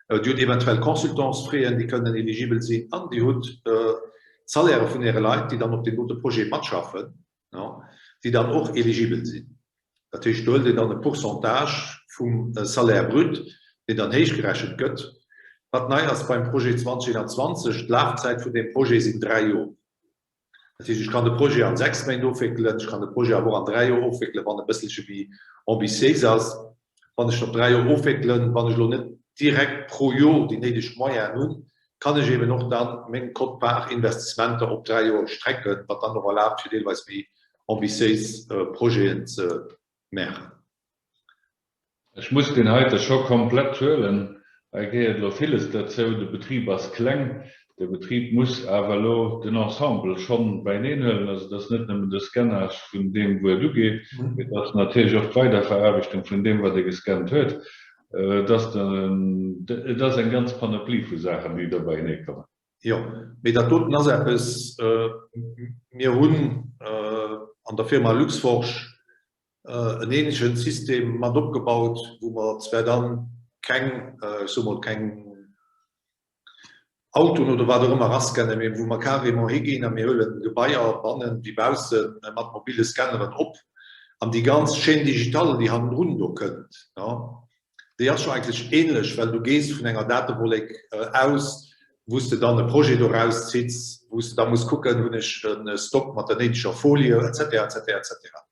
Dir hutt eventuell Consultantsfraisen, déi kënnen eligibel sinn, an Dir hutt d'Salairë vun Äre Leit, déi dann op deem dote Projet matschaffen, déi dann och eligibel sinn. Dat heescht, do hëlt een dann e Pourcentage vum Salaire brut, deen dann héichgerechent gëtt. Wat nei ass beim Projet 2021, d'Lafzäit vun deem Projet sinn 3 Joer. Dat heescht, ech kann de Projet an 6 Méint ofwéckelen, ech kann de Projet awer och an 3 Joer ofwéckelen, wann e bësselche méi ambitiéis ass. Wann ech en op 3 Joer ofwéckelen, wann ech elo net direkt pro Joer déi néideg Moyenen hunn, kann ech eben och dann meng Quote-part Investissementer op 3 Joer strecken, wat dann och erlaabt, fir deelweis méi ambitiéis Projeten ze maachen. Ech muss deen heite scho komplett huelen. Hei gehéiert elo villes derzou. De Betrib ass kleng. De Betrib muss awer elo den Ensemble schonn beineen huelen. Also et ass net nëmmen de Scannage vun deem, wou et ugeet, mee et ass natierlech och d'Weiderveraarbechtung vun deem, wat ee gescannt huet. Et ass et ass eng ganz Panoplie vu Saachen, déi do beienee kommen. Jo, mee dat doten ass eppes, mir hunn an der Firma Luxforge en ähnlechen System mat opgebaut, wou mer zwar dann keng, ech soe mol, keng Autoen oder wat och ëmmer erascannen, mee wou mer carrément higinn a mir huelen Gebaier bannen wéi bausse mat mobile Scanneren op an déi ganz Chaîne digitale, déi hannendrun do kënnt, déi ass scho eigentlech ähnlech, well du gees vun enger Datewollek aus, wou s de dann e Projet doraus zitts, wou s de da muss kucken, hunn ech e Stock mat der néideger Folie, et cetera, et cetera, et cetera.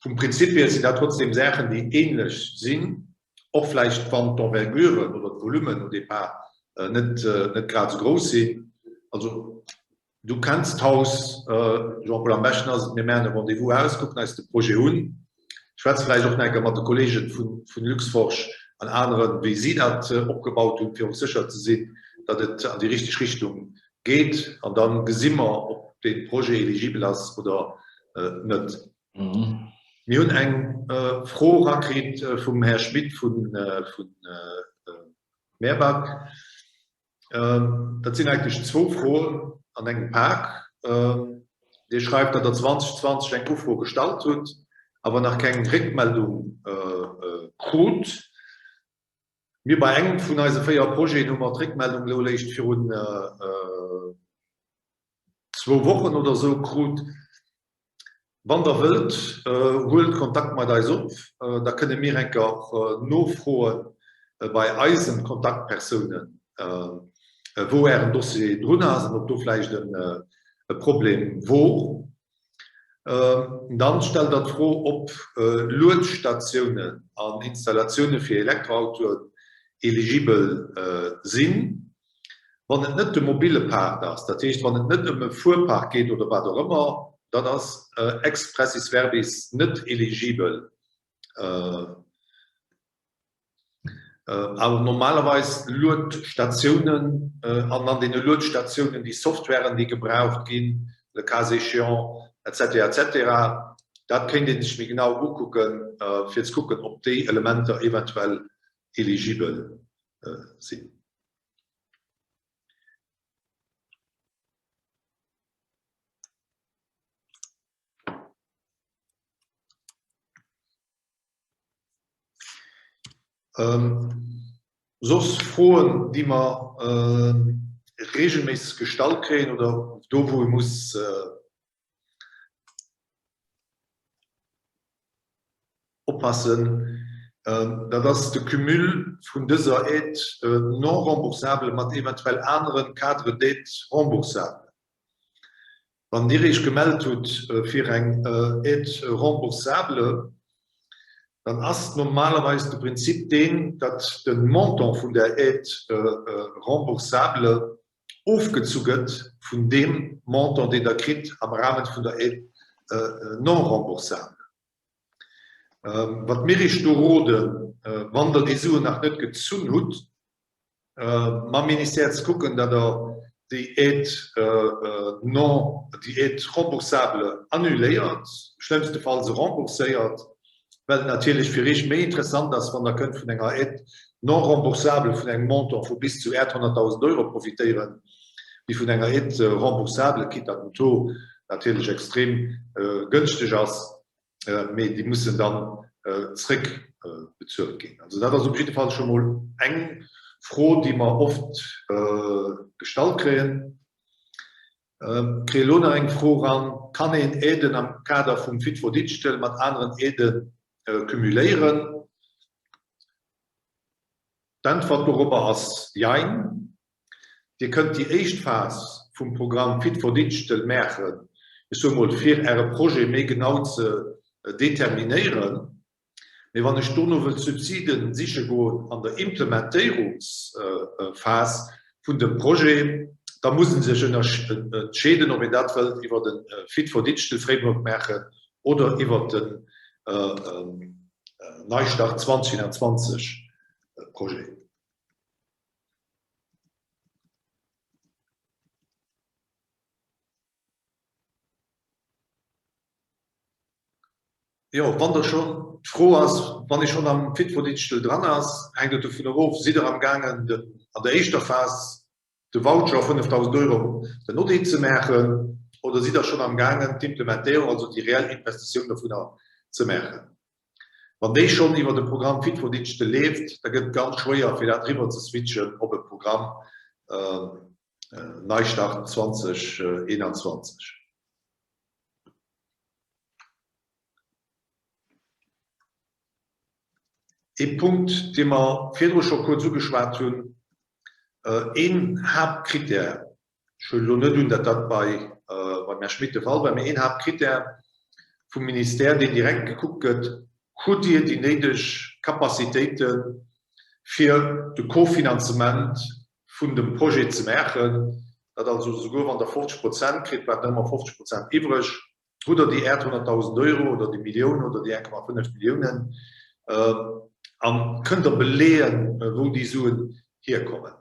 Vum Prinzip hier sinn dat trotzdem Saachen, déi ähnlech sinn, och vläicht wann d'Enverguren oder d'Volummen au départ net net grad esou grouss sinn. Also Du kenns d'Haus, Jean-Paul, am beschten ass et, mir maachen e Rendez-vous aus, kucken eis de Projet un, schwätze vläicht och nach eng Kéier mat de Kollegen vu Luxforge an aneren, wéi si dat opgebaut hunn, fir och sécher ze sinn, datt et an déi richteg Richtung geet. An da gesi mer, ob dee Projet eligibel ass oder net. Mir hunn eng Fro erakritt vum Här Schmit vu Meerback. Dat sinn eigentlech zwou Froen an engem Pak. Dir schreift, datt Der 2020 eng Ufro gestallt hutt, awer nach keng Réckmeldung krut. Mir bei engem vun eise 4 Projeten hu mer d'Réckmeldung elo eréischt virun zwou Wochen oder esou krut. Wann Der wëllt, huelt Kontakt mat eis op, da kënne mir eng Kéier nofroe bei eisen Kontaktpersounen, wou Ären Dossier drun ass an ob do vläicht e Problem wor. Dann stellt Der d'Fro, ob Luedstatiounen an Installatioune fir Elektroautoen eligibel sinn. Wann et net de mobile Park ass, dat heescht, wann et net ëm e Fuerpark geet oder wat och ëmmer, dann ass expressis verbis net eligibel. Awer normalerweis Luedstatiounen an an deene Luedstatiounen déi Softwaren, déi gebraucht ginn, le cas échéant, et cetera, et cetera, dat kéint ee sech méi genau ukucken, fir ze kucken, ob déi Elementer eventuell eligibel sinn. Soss Froen, déi mer regelméisseg gestallt kréien oder do wou ee muss oppassen, dat ass de Cumul vun dëser Aide non remboursable mat eventuell anere Cadres d'aide remboursable. Wann Dir Iech gemellt hutt fir eng Aide remboursable, dann ass normalerweis de Prinzip deen, datt de Montant vun där Aide remboursable ofgezu gëtt vun deem Montant, deen Der kritt am Rahmen vun der Aide non remboursable. Wat mir Iech do roden, wann Der déi Suen nach net gezunn hutt, mam Ministère ze kucken, datt Der déi Aide non, déi Aide remboursable annuléiert, schlëmmstefalls se rembourséiert, well et natierlech fir Iech méi interessant ass, wann Der kënnt vun enger Aide non remboursable vun engem Montant vu bis zu 800.000 Euro profitéieren, wéi vun enger Aide remboursable, quitte datt den Taux natierlech extrem gënschteg ass. mee déi mussen dann zréckbezuelt ginn. Also dat ass op jidde Fall scho mol eng Fro, déi mer oft gestallt kréien. Kréie elo nach eng Fro eran, Kann een Aiden am Kader vum Fit for Digital mat aneren Aidë cumuléieren? D'Äntwert dorobber ass Jein. Dir kënnt déi éischt Phas vum Programm Fit for Digital maachen, ech soe mol, fir Äre Projet méi genau ze determinéieren. Mee wann ech dono wëll Subside siche goen an der Implementéierungsphas vun dem Projet, da muss e sech entscheeden, ob een dat wëllt iwwer de Fit for Digital Framework maachen oder iwwer den Neistart 2021 Projet. Jo, wann Der schonn, d'Fro ass, wann ee schonn am Fit for Digital dran ass, hänkt et dovunner of, sidd Der amgaangen, den, an der éischter Phas de Voucher 5.000 Euro den Audit ze maachen, oder sidd Der schonn amgaangen, d'Implementéierung, also déi reell Investitioun dovunner ze maachen? Wann déi schonn iwwer de Programm Fit for Digital leeft, da gëtt et ganz schwéier, fir dat eriwwer ze switchen op e Programm Neistart 2021. Ee Punkt, dee mer virdru scho kuerz ugeschwat hunn, een Haaptkrittär, Ech huelen elo net un, datt dat bei beim Här Schmit de Fall war, mee een Haaptkrittär vum Ministère, deen direkt gekuckt gëtt, Hutt Dir déi néideg Capacitéite fir de Kofinanzement vun dem Projet ze maachen, datt also esouguer wann Der 50 Prozent kritt, bleift nach ëmmer 50 Prozent iwwreg, Hutt Der déi 800.000 Euro oder déi Millioun oder déi 1,5 Milliounen a kënnt Der beleeën, wou déi Suen hierkommen?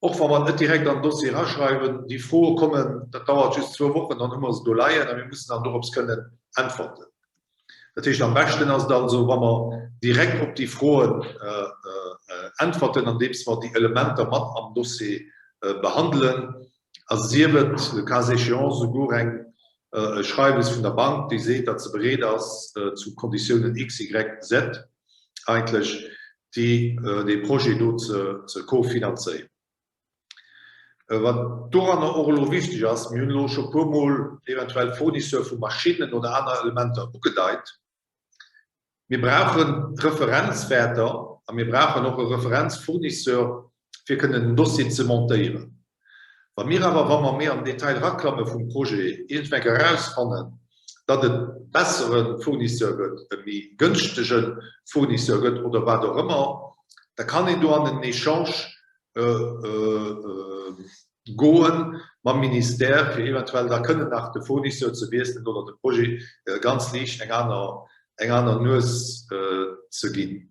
Och wa mer et net direkt an den Dossier eraschreiwen, déi Froe kommen, dat dauert just zwou Wochen, dann hu mer se do leien a mir mussen dann dorops kënnen äntwerten. Dat heescht, am beschten ass et also, wa mer direkt op déi Froen äntwerten, andeems mer déi Elementer mat am Dossier behandelen, a sief et le cas échéant souguer eng e Schreiwes vun der Bank, déi seet, datt se bereet ass, zu Konditiounen X, Y, Z eigentlech déi, dee Projet do ze kofinanzéieren. Wat doranner och elo wichteg ass, mir hunn elo scho puermol eventuell Fournisseur vu Maschinnen oder aner Elementer ugedeit, Mir brauche Referenzwäerter a mir brauchen och e Referenzfournisseur, fir kënnen den Dossier ze montéieren. Wa mir awer, wa mer méi am Detail eraklamme vum Projet, iergendweng erausfannen, datt et bessere Fournisseur gëtt, e méi gënschtege Fournisseur gëtt oder wat och ëmmer, da kann een do an en Echange goe mam Ministère, fir eventuell da kënnen nach de Fournisseur ze wiesselen oder de Projet ganz liicht eng aner, eng aner Nues ze ginn.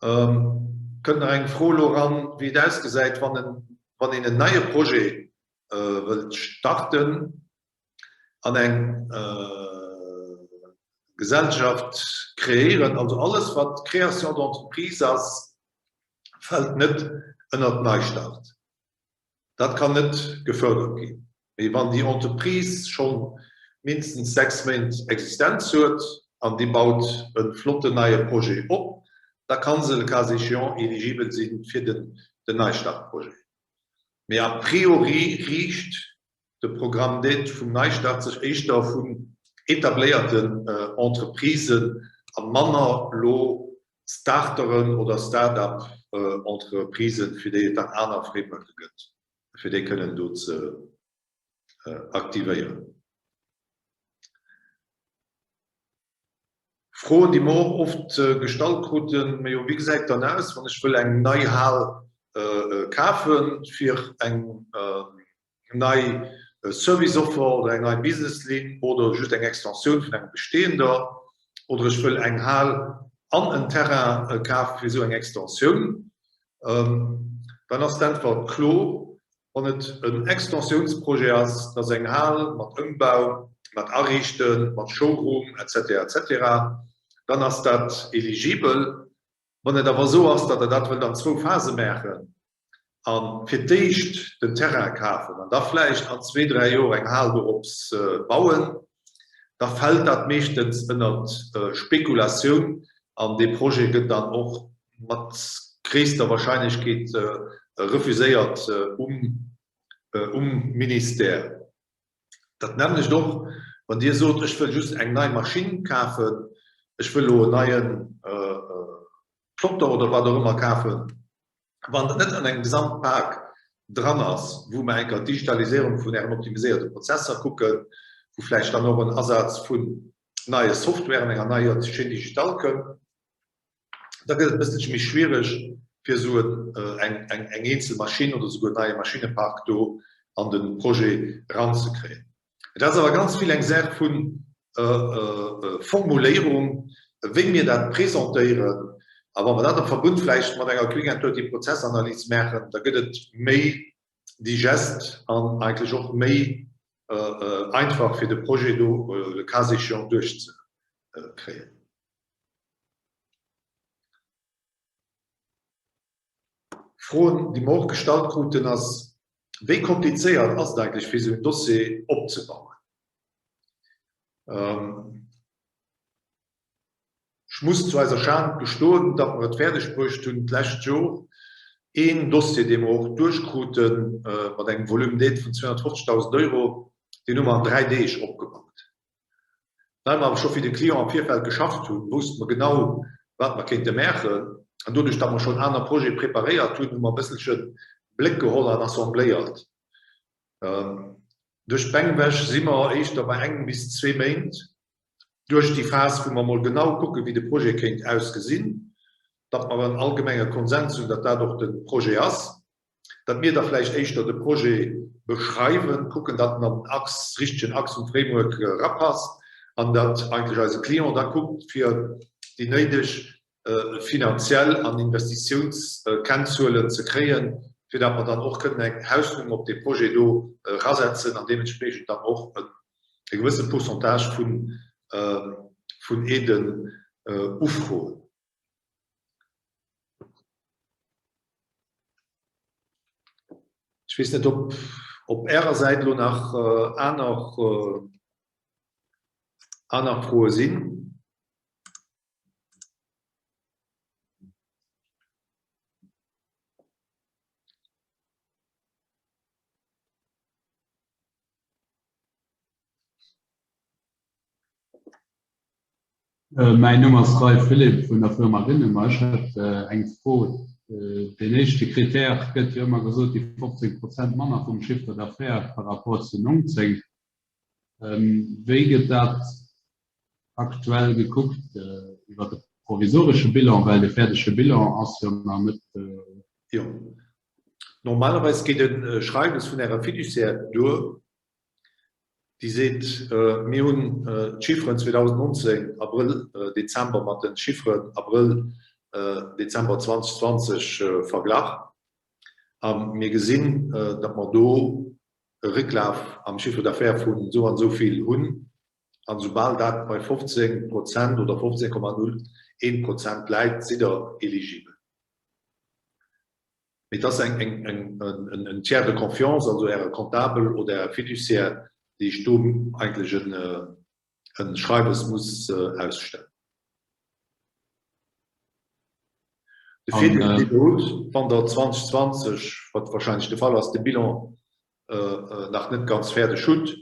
Kënnt nach eng Fro elo eran, wéi et ausgesäit, wann en, wann een en neie Projet wëllt starten an eng Gesellschaft kreéieren, also alles wat Création d'entreprise ass, fält net ënnert Neistart. Dat kann net gefördert ginn. Mee wann déi Entreprise scho mindestens 6 Méint Existenz huet an déi baut e flotten neie Projet op, Da ka se le cas échéant éligibel si fir den Neistartprojet. Mee a priori riicht de Programme d'aide vum Neistart sech éischter vun etabléierten Entreprisen a manner lo Starteren oder Start-up-Entreprisen, fir déi et dann aner Frameworke gëtt, fir déi kënnen do ze aktivéieren. Froen, déi mer och oft gestallt kruten, Majo, wéi gesäit et dann aus, wann ech wëll eng nei Hal kafe fir eng nei Service-Offer oder eng nei Business-Linn oder just eng Extensioun vun enger bestehender, oder ech wëll eng Hal an en Terrain kafe fir esou eng Extensioun? Dann ass d'Äntwert kloer, Wann et en Extensiounsprojet ass, dass eng Hal mat Ëmbau, mat Ariichten, mat Showroom, etc. Etc. Dann ass dat eligibel. Wann et awer esou ass, datt Der dat wëllt an zwou Phase maachen a fir d'éischt den Terrain kafen an da vläicht an zwee, dräi Joer eng Hal dorops bauen, da fält dat meeschtens ënnert Spekulatioun an dee Projet gëtt dann och mat gréisster Wahrscheinlechkeet refuséiert um Ministère. Dat nämmlecht och, wann Dir sot, ech wëll just eng nei Maschinn kafen, ech wëll elo en neie Plotter oder wat och ëmmer kafen, wann dat net an engem Gesamtpak dran ass, wou mer eng Kéier d'Digitaliséierung vun Ären optimiséierte Prozesser kucken, wou vläicht dann och en Asaz vun neie Softwaren, enger neier Chaîne digitale kënn, da gëtt et e bësselche méi schwiereg, fir esou eng eenzel Maschinn oder esouguer en neie Maschinnepark do an de Projet eranzekréien. Et ass awer ganz vill eng Saach vu Formuléierung, wéi mir dat presentéieren. A wa mer dat am Verbund vläicht mat enger Quick and Dirty Prozessanalys maachen, da gëtt et méi digest an eigentlech och méi einfach, fir de Projet do le cas échéant duerchzekréien. Froen, déi mer och gestallt kruten, ass, Wéi komplizéiert ass et eigentlech, fir esou en Dossier opzebauen? Ech muss zu eiser Schan gestoen, datt mer et fäerdeg bruecht hunn, d'lescht Jor een Dossier, dee mer och duerchkruten, mat engem Volume d'aide vun 250.000 Euro, deen hu mer an dräi Deeg opgebaut. Well mer awer scho fir de Client am Virfeld geschafft hunn, wousste mer genau, wat mer kéinte maachen. An doduerch, datt mer schonn aner Projete preparéiert hunn, hu mer e bësselche Bléck geholl an assembléiert. Duerch d'Bänk ewech si mer éischter bei engem bis zwee Méint duerch déi Phas, wou mer emol genau kucken, wéi de Projet kéint ausgesinn, datt mer en allgemenge Konsens hunn, datt dat och de Projet ass. datt mir da vläicht éischter de Projet beschreiwen, kucken, datt en an den Achs, richtegen Achs vum Framework erapasst an datt eigentlech eise Client da kuckt, fir déi néideg finanziell an Investitiounskennzuelen ze kréien, fir datt mer dann och kënnen eng Hausnummer op dee Projet do erasetzen an deementspreechend dann och e gewësse Pourcentage vun Aiden ufroen. Ech weess net, ob op Ärer Säit elo nach aner, aner Froe sinn. Mäin Numm ass Ray Philipp vun der Firma Rinnemer. Ech hätt eng Fro. Deen éischte Critère gëtt jo ëmmer gesot, déi 15 Prozent manner vum Chiffre d'affaires par rapport zu 19. Wéi gëtt dat aktuell gekuckt iwwer de provisoresche Bilan, well de fäerdege Bilan ass jo nach net. Jo, normalerweis geet e Schreiwes vun Ärer Fiduciaire duer, déi seet, mir hunn d'Chifferen 2019, Abrëll, Dezember mat de Chifferen Abrëll, Dezember 2020 verglach a mir gesinn, datt mer do e Récklaf am Chiffre d'affaires vun esou an esou vill hunn. An esoubal dat bei 15 Prozent oder 15,01 Prozent läit, sidd Der eligibel. Mee et ass en Tiers de confiance, also Äre Comptabel oder Äre Fiduciaire, déi Iech do eigentlech e Schreiwes muss ausstellen. De Virdeel, deen Der hutt, wann Der 2020, wat wahrscheinlech de Fall ass, de Bilan nach net ganz fäerdeg hutt,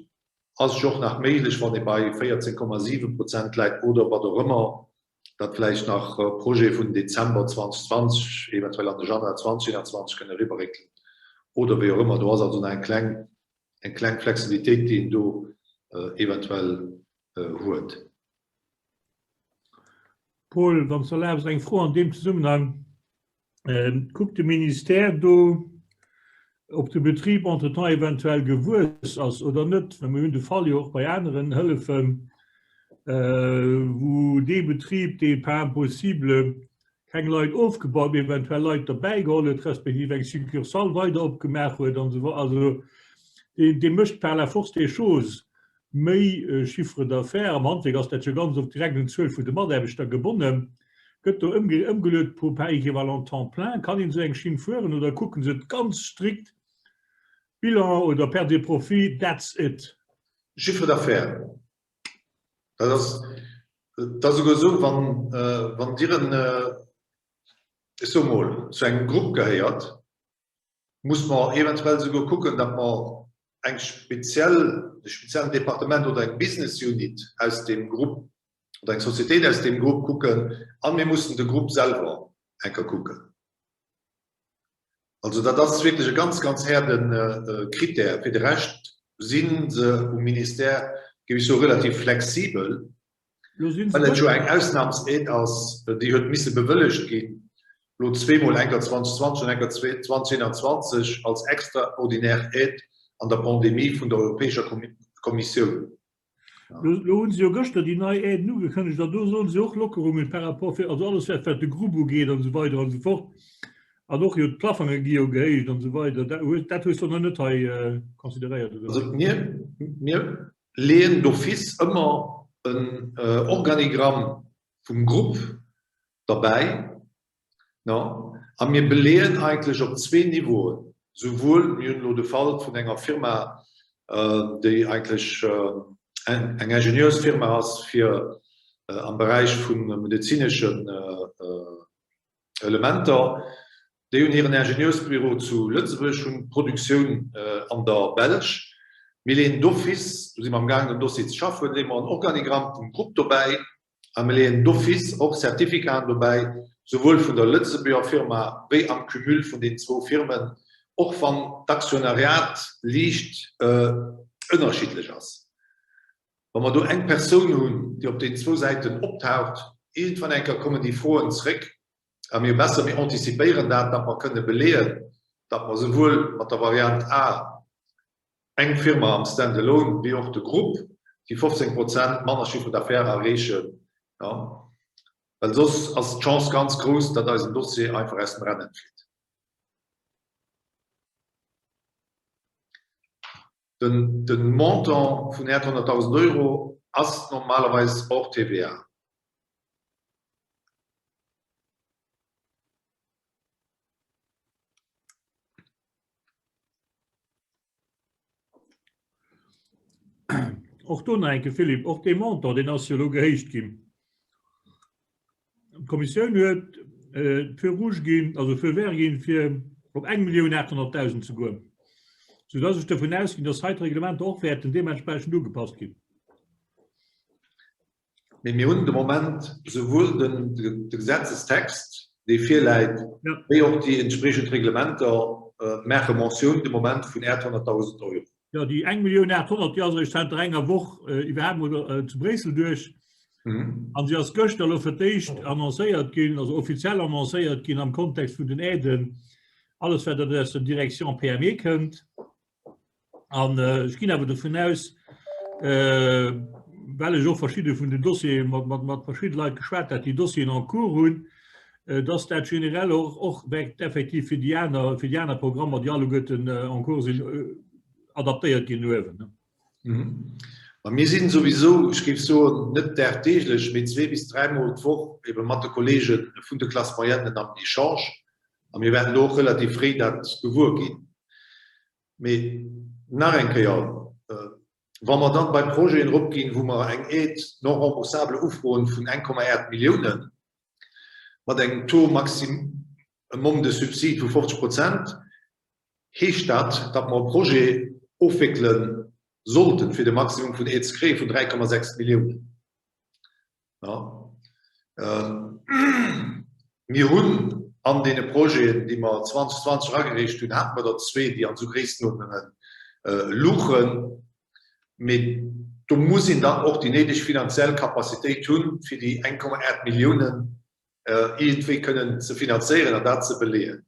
ass et jo och nach méiglech, wann ee bei 14,7 Prozent läit oder wat och ëmmer, datt vläicht nach Projete vun Dezember 2020 eventuell an de Januar 2021 kënne eriwwerréckelen oder wéi och ëmmer. Do ass also nach eng kleng, eng kleng Flexibilitéit, déi een do eventuell huet. Paul, wann s de erlaabs, eng Fro an deem Zesummenhang. Kuckt de Ministère do, ob de Betrib entretemps eventuell gewuess ass oder net? Well mir hunn de Fall jo och bei aneren Hëllefen, wou dee Betrib, dee par impossible keng Leit ofgebaut, mee eventuell Leit derbäigeholl huet, respektiv eng Succursale weider opgemaach huet an esou weider. Also dee mécht par la force des choses méi Chiffre d'affaires, am Handwierk ass dat jo ganz oft direkt un d'Zuel vun de Mataarbechter gebonnen, gëtt do ëmgeluet pro par équivalent temps plein. Kann een esou eng Schinn fueren oder kucken se et ganz strikt, Bilan oder Perte et profit, that's it? Chiffre d'affaires, dat ass, et ass esouguer esou, wann, wann Dir en, ech soe mol, zu engem Grupp gehéiert, muss mer eventuell esouguer kucken, datt mer eng speziell, e speziellen Departement oder eng Business Unit aus deem Grupp oder eng Societéit aus deem Grupp kucken a mir mussen de Grupp selwer eng Kéier kucken. Also dat ass wierklech e ganz, ganz haarde Critère. Fir de Rescht si se um Ministère, géif ech soen, relativ flexibel. Well et jo eng Ausnahmsaide ass, déi huet misse bewëllegt ginn, elo zweemol, eng Kéier 2020 an eng Kéier 2021, als extraordinaire Aide an der Pandemie vun der Europäescher Kommissioun. Elo hu se jo gëschter déi nei Aiden ugekënnegt an do soen se och Lockerungen par rapport fir, also alles wat wat de Grupp ugeet an esou weider an esou fort an och jo d'Plafonge gi jo gehéicht an esou weider. Dat hues de nach net hei consideréiert, oder? Also mir, mir leeën d'office ëmmer en Organigramm vum Grupp derbäi, a mir beleeën eigentlech op zwee Niveauen, souwuel, mir hunn elo de Fall vun enger Firma, déi eigentlech eng Ingenieursfirma ass fir am Beräich vu medezineschen Elementer. Déi hunn hiren Ingenieursbüro zu Lëtzebuerg, hunn d'Produktioun an der Belsch. Mir leeën d'office, do si mer am gaangen den Dossier ze schaffen, leeë mer en Organigramm vum Grupp dobäi a mir leeën d'office och Certificaten dobäi, souwuel vun der Lëtzebuerger Firma wéi am Cumul vun den zwou Firmen, och wann d'Aktionariat liicht ënnerschiddlech ass. Wa mer do eng Persoun hunn, déi op den zwou Säiten optaucht, iergendwann eng Kéier kommen déi Froen zréck a mir besser mir anticipéieren dat, datt mer kënne beleeën, datt mer souwuel mat der Variant A, eng Firma am Stand-alone, wéi och de Grupp déi 15 Prozent manner Chiffre d'affaires erreechen, jo, well soss ass d'Chance ganz grouss, datt eisen Dossier einfach aus dem Rennen flitt. De Montant vun 800.000 Euro ass normalerweis hors TVA. Och do nach eng Kéier, Philippe, och dee Montant, deen ass jo elo gehéicht ginn. D'Kommissioun huet d'Feu rouge ginn, also Feu vert ginn, fir op 1.800.000 ze goen, soudass ech dovun ausginn, dass hei d'Reglementer och wäerten deementsprechend ugepasst ginn. Mee mir hunn de Moment souwuel de Gesetzestext, dee virläit, wéi och déi entspriechend Reglementer maache Mentioun de Moment vun 800.000 Euro. Jo, déi 1.800.000, déi ass eréischt zanter enger Woch iwwerhaapt mol zu Bréissel duerch. An si ass gëschter elo fir d'éischt annoncéiert ginn, also offiziell annoncéiert ginn am Kontext vun den Aiden, alles wat aus der Direction PME kënnt. An ech ginn awer dovun aus, well ech och verschidde vun den Dossiere mat verschidde Leit geschwat hat, déi Dossieren en cours hunn, dass dat generell och och wäert effektiv fir déi aner, fir déi aner Programmer, déi alleguerten en cours sinn, adaptéiert ginn no uewen. Ma mir sinn souwisou, ech géif soen, net dagdeeglech, mee zwee bis dräimol d'Woch ebe mat de Kollege vun de Classes moyennes am Echange a mir wäerten do och relativ fréi dat gewuer ginn. Mee nach eng Kéier, Wa mer dann bei Projeten eropginn, wou mer eng Aide non remboursable ufroen vun 1,8 Milliounen, mat engem Taux maxim. E Monts de subside vu 50 Prozent, heescht dat, datt mer e Projet ofwéckele sollten, fir de Maximum vun Aide ze kréien, vun 3,6 Milliounen. Mir hunn an deene Projeten, déi mer 2020 eragereecht hunn, hate mer der zwee, déi an esou Gréisstenuerdnunge luchen. Mee do muss een dann och déi néideg finanziell Capacitéit hunn, fir déi 1,8 Milliounen iergendwéi kënnen ze finanzéieren an dat ze beleeën.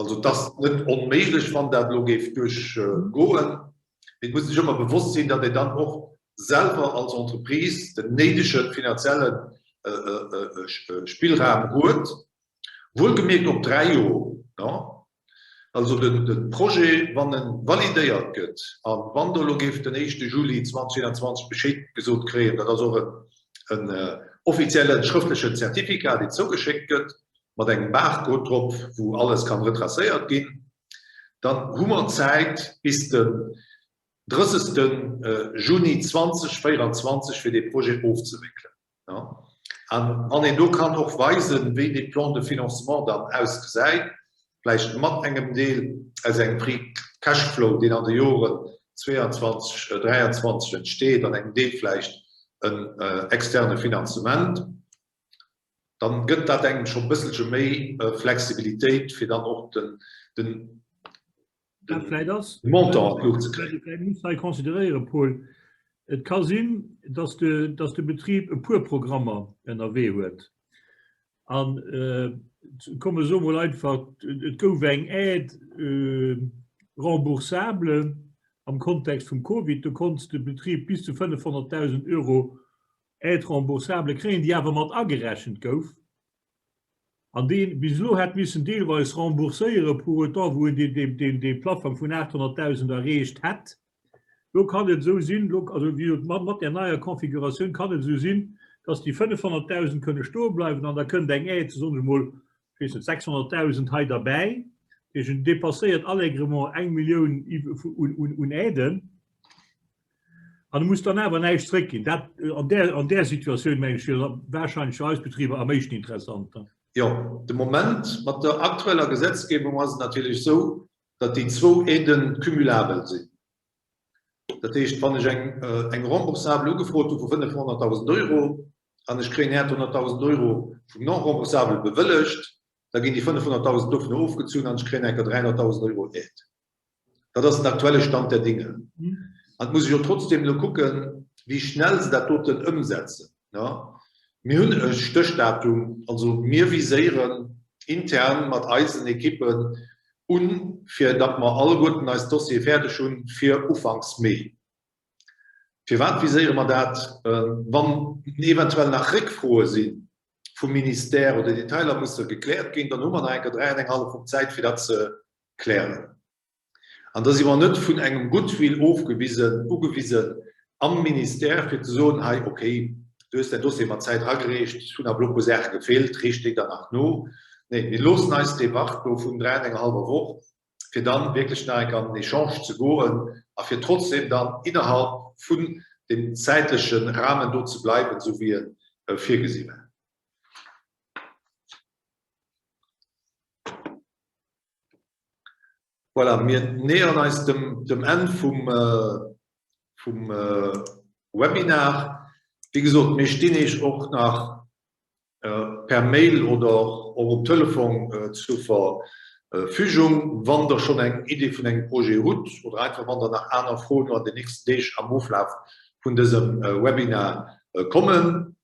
Also et ass net onméiglech, wann dat elo géif duerchgoen, mee et muss sech ëmmer bewosst sinn, datt een dann och selwer als Entreprise den néidege finanzielle Spillraum huet, wuelgemierkt op 3 Joer. Also de Projet, wann e validéiert gëtt a wann do elo géif den éischte Juli 2021 Bescheed gesot kréien, dat ass och en offiziellen schrëftlechen Zertifikat, deen zougeschéckt gëtt mat engem Barcode drop, wou alles kann retracéiert ginn, dann hu mer Zäit bis den 30. Juni 2024 fir dee Projet ofzewéckelen. An wann een do kann och weisen, wéi dee Plan de financement dann ausgesäit, vläicht mat engem Deel aus engem Free Cash Flow, deen an de Joren 22, 23 entsteet, an engem Deel vläicht en externe Finanzement, dann gëtt dat engem scho e bësselche méi Flexibilitéit, fir dann och den Montant an d'Luucht ze kréien. Vläicht muss hei consideréieren, Paul, et ka sinn, dass de Betrib e puer Programmer ënnerwee huet. An komm ech soe mol einfach, et gouf eng Aide remboursable am Kontext vum Covid, do konnt de Betrib bis zu 500.000 Euro Aide remboursable kréien, déi awer mat agerechent gouf an dee bis elo hätt missen deelweis rembourséieren, pour autant wou en dee Plaffong vun 800.000 erreecht hätt. Lo kann et esou sinn, lo, also wéi gesot, mat där neier Configuratioun kann et esou sinn, dass déi 500.000 kënne stoe bleiwen an da kënnt eng Aide, soen ech emol, ech weess net, 600.000 hei derbäi. Dat heescht, en dépasséiert allègrement eng Millioun un Aiden. An e muss dann awer näischt zréckginn. Dat, an där, an där Situatioun, meng ech, wier et wahrscheinlech fir eis Betriber am éischten interessant. Jo, de Moment, mat der aktueller Gesetzgebung ass et natierlech esou, datt déi zwou Aiden cumulabel sinn. Dat heescht, wann ech eng, eng Remboursable ugefrot hu vu 500.000 Euro an ech kréien 800.000 Euro vum Non-remboursable bewëllegt, da ginn déi 500.000 dovunner ofgezunn an ech kréien enker 300.000 Euro Aide. Dat ass den aktuelle Stand der Dinge. An et muss ee jo trotzdem elo kucken, wéi schnell se dat doten ëmsetzen. Mir hunn e Stéchdatum, also mir viséieren intern mat eisen Ekippen un, fir datt mer alleguerten eis Dossiere fäerdeg hunn fir ufanks Mee. Firwat viséiere mer dat? Wann eventuell nach Réckfroe si vum Ministère oder Detailer musse gekläert ginn, dann hu mer nach eng Kéier 3 an eng hallef Woch Zäit, fir dat ze klären. An da si mer net vun engem Goodwill ofgewisen, ugewisen am Ministère, fir ze soen, hei, okay, du hues däin Dossier mat Zäit eragereecht, et hunn awer elo e puer Saache gefeelt, reech déi dann nach no. Nee, mir loossen eis dee Wart do vun 3 an enger hallwer Woch, fir dann wierklech nach eng Kéier an den Echange ze goen a fir trotzdem dann innerhalb vun deem zäitleche Rahmen do ze bleiwen, esou wéi e virgesi war. Voilà, mir nähern eis dem, dem Enn vum, vum Webinar. Wéi gesot, mir stinn Iech och nach per Mail oder och um Telefon zur Verfügung, wann Der schonn eng Idee vun engem Projet hutt oder einfach wann der nach aner Froen elo an den nächsten Deeg am Oflaf vun dësem Webinar kommen.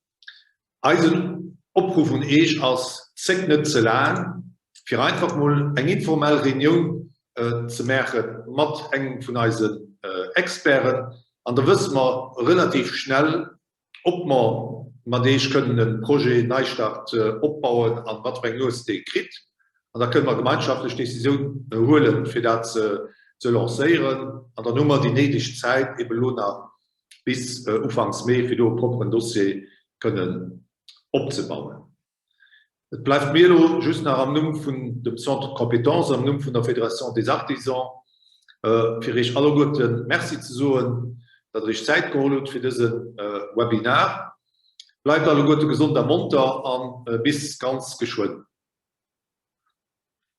Eisen Opruff un Eech ass, zéckt net ze laang, fir einfach mol eng informell Reunioun ze maache mat engem vun eisen Experten an da wësse mer relativ schnell, ob mer mat Eech kënnen e Projet Neistart opbauen an wat fir eng Nues dee kritt. An da kënne mer gemeinschaftlech d'Decisioun huelen, fir dat ze lancéieren an dann hu mer déi néideg Zäit ebe lo nach bis ufanks Mee, fir do e propperen Dossier kënnen opzebauen. Et bleift mir elo just nach am Numm vun dem Centre de compétences, am Numm vun der Fédération des Artisans, fir Iech alleguerte Merci ze soen, datt Der Iech Zäit geholl hutt fir dëse Webinar. Bleift alleguerte gesond a monter a bis ganz geschwënn.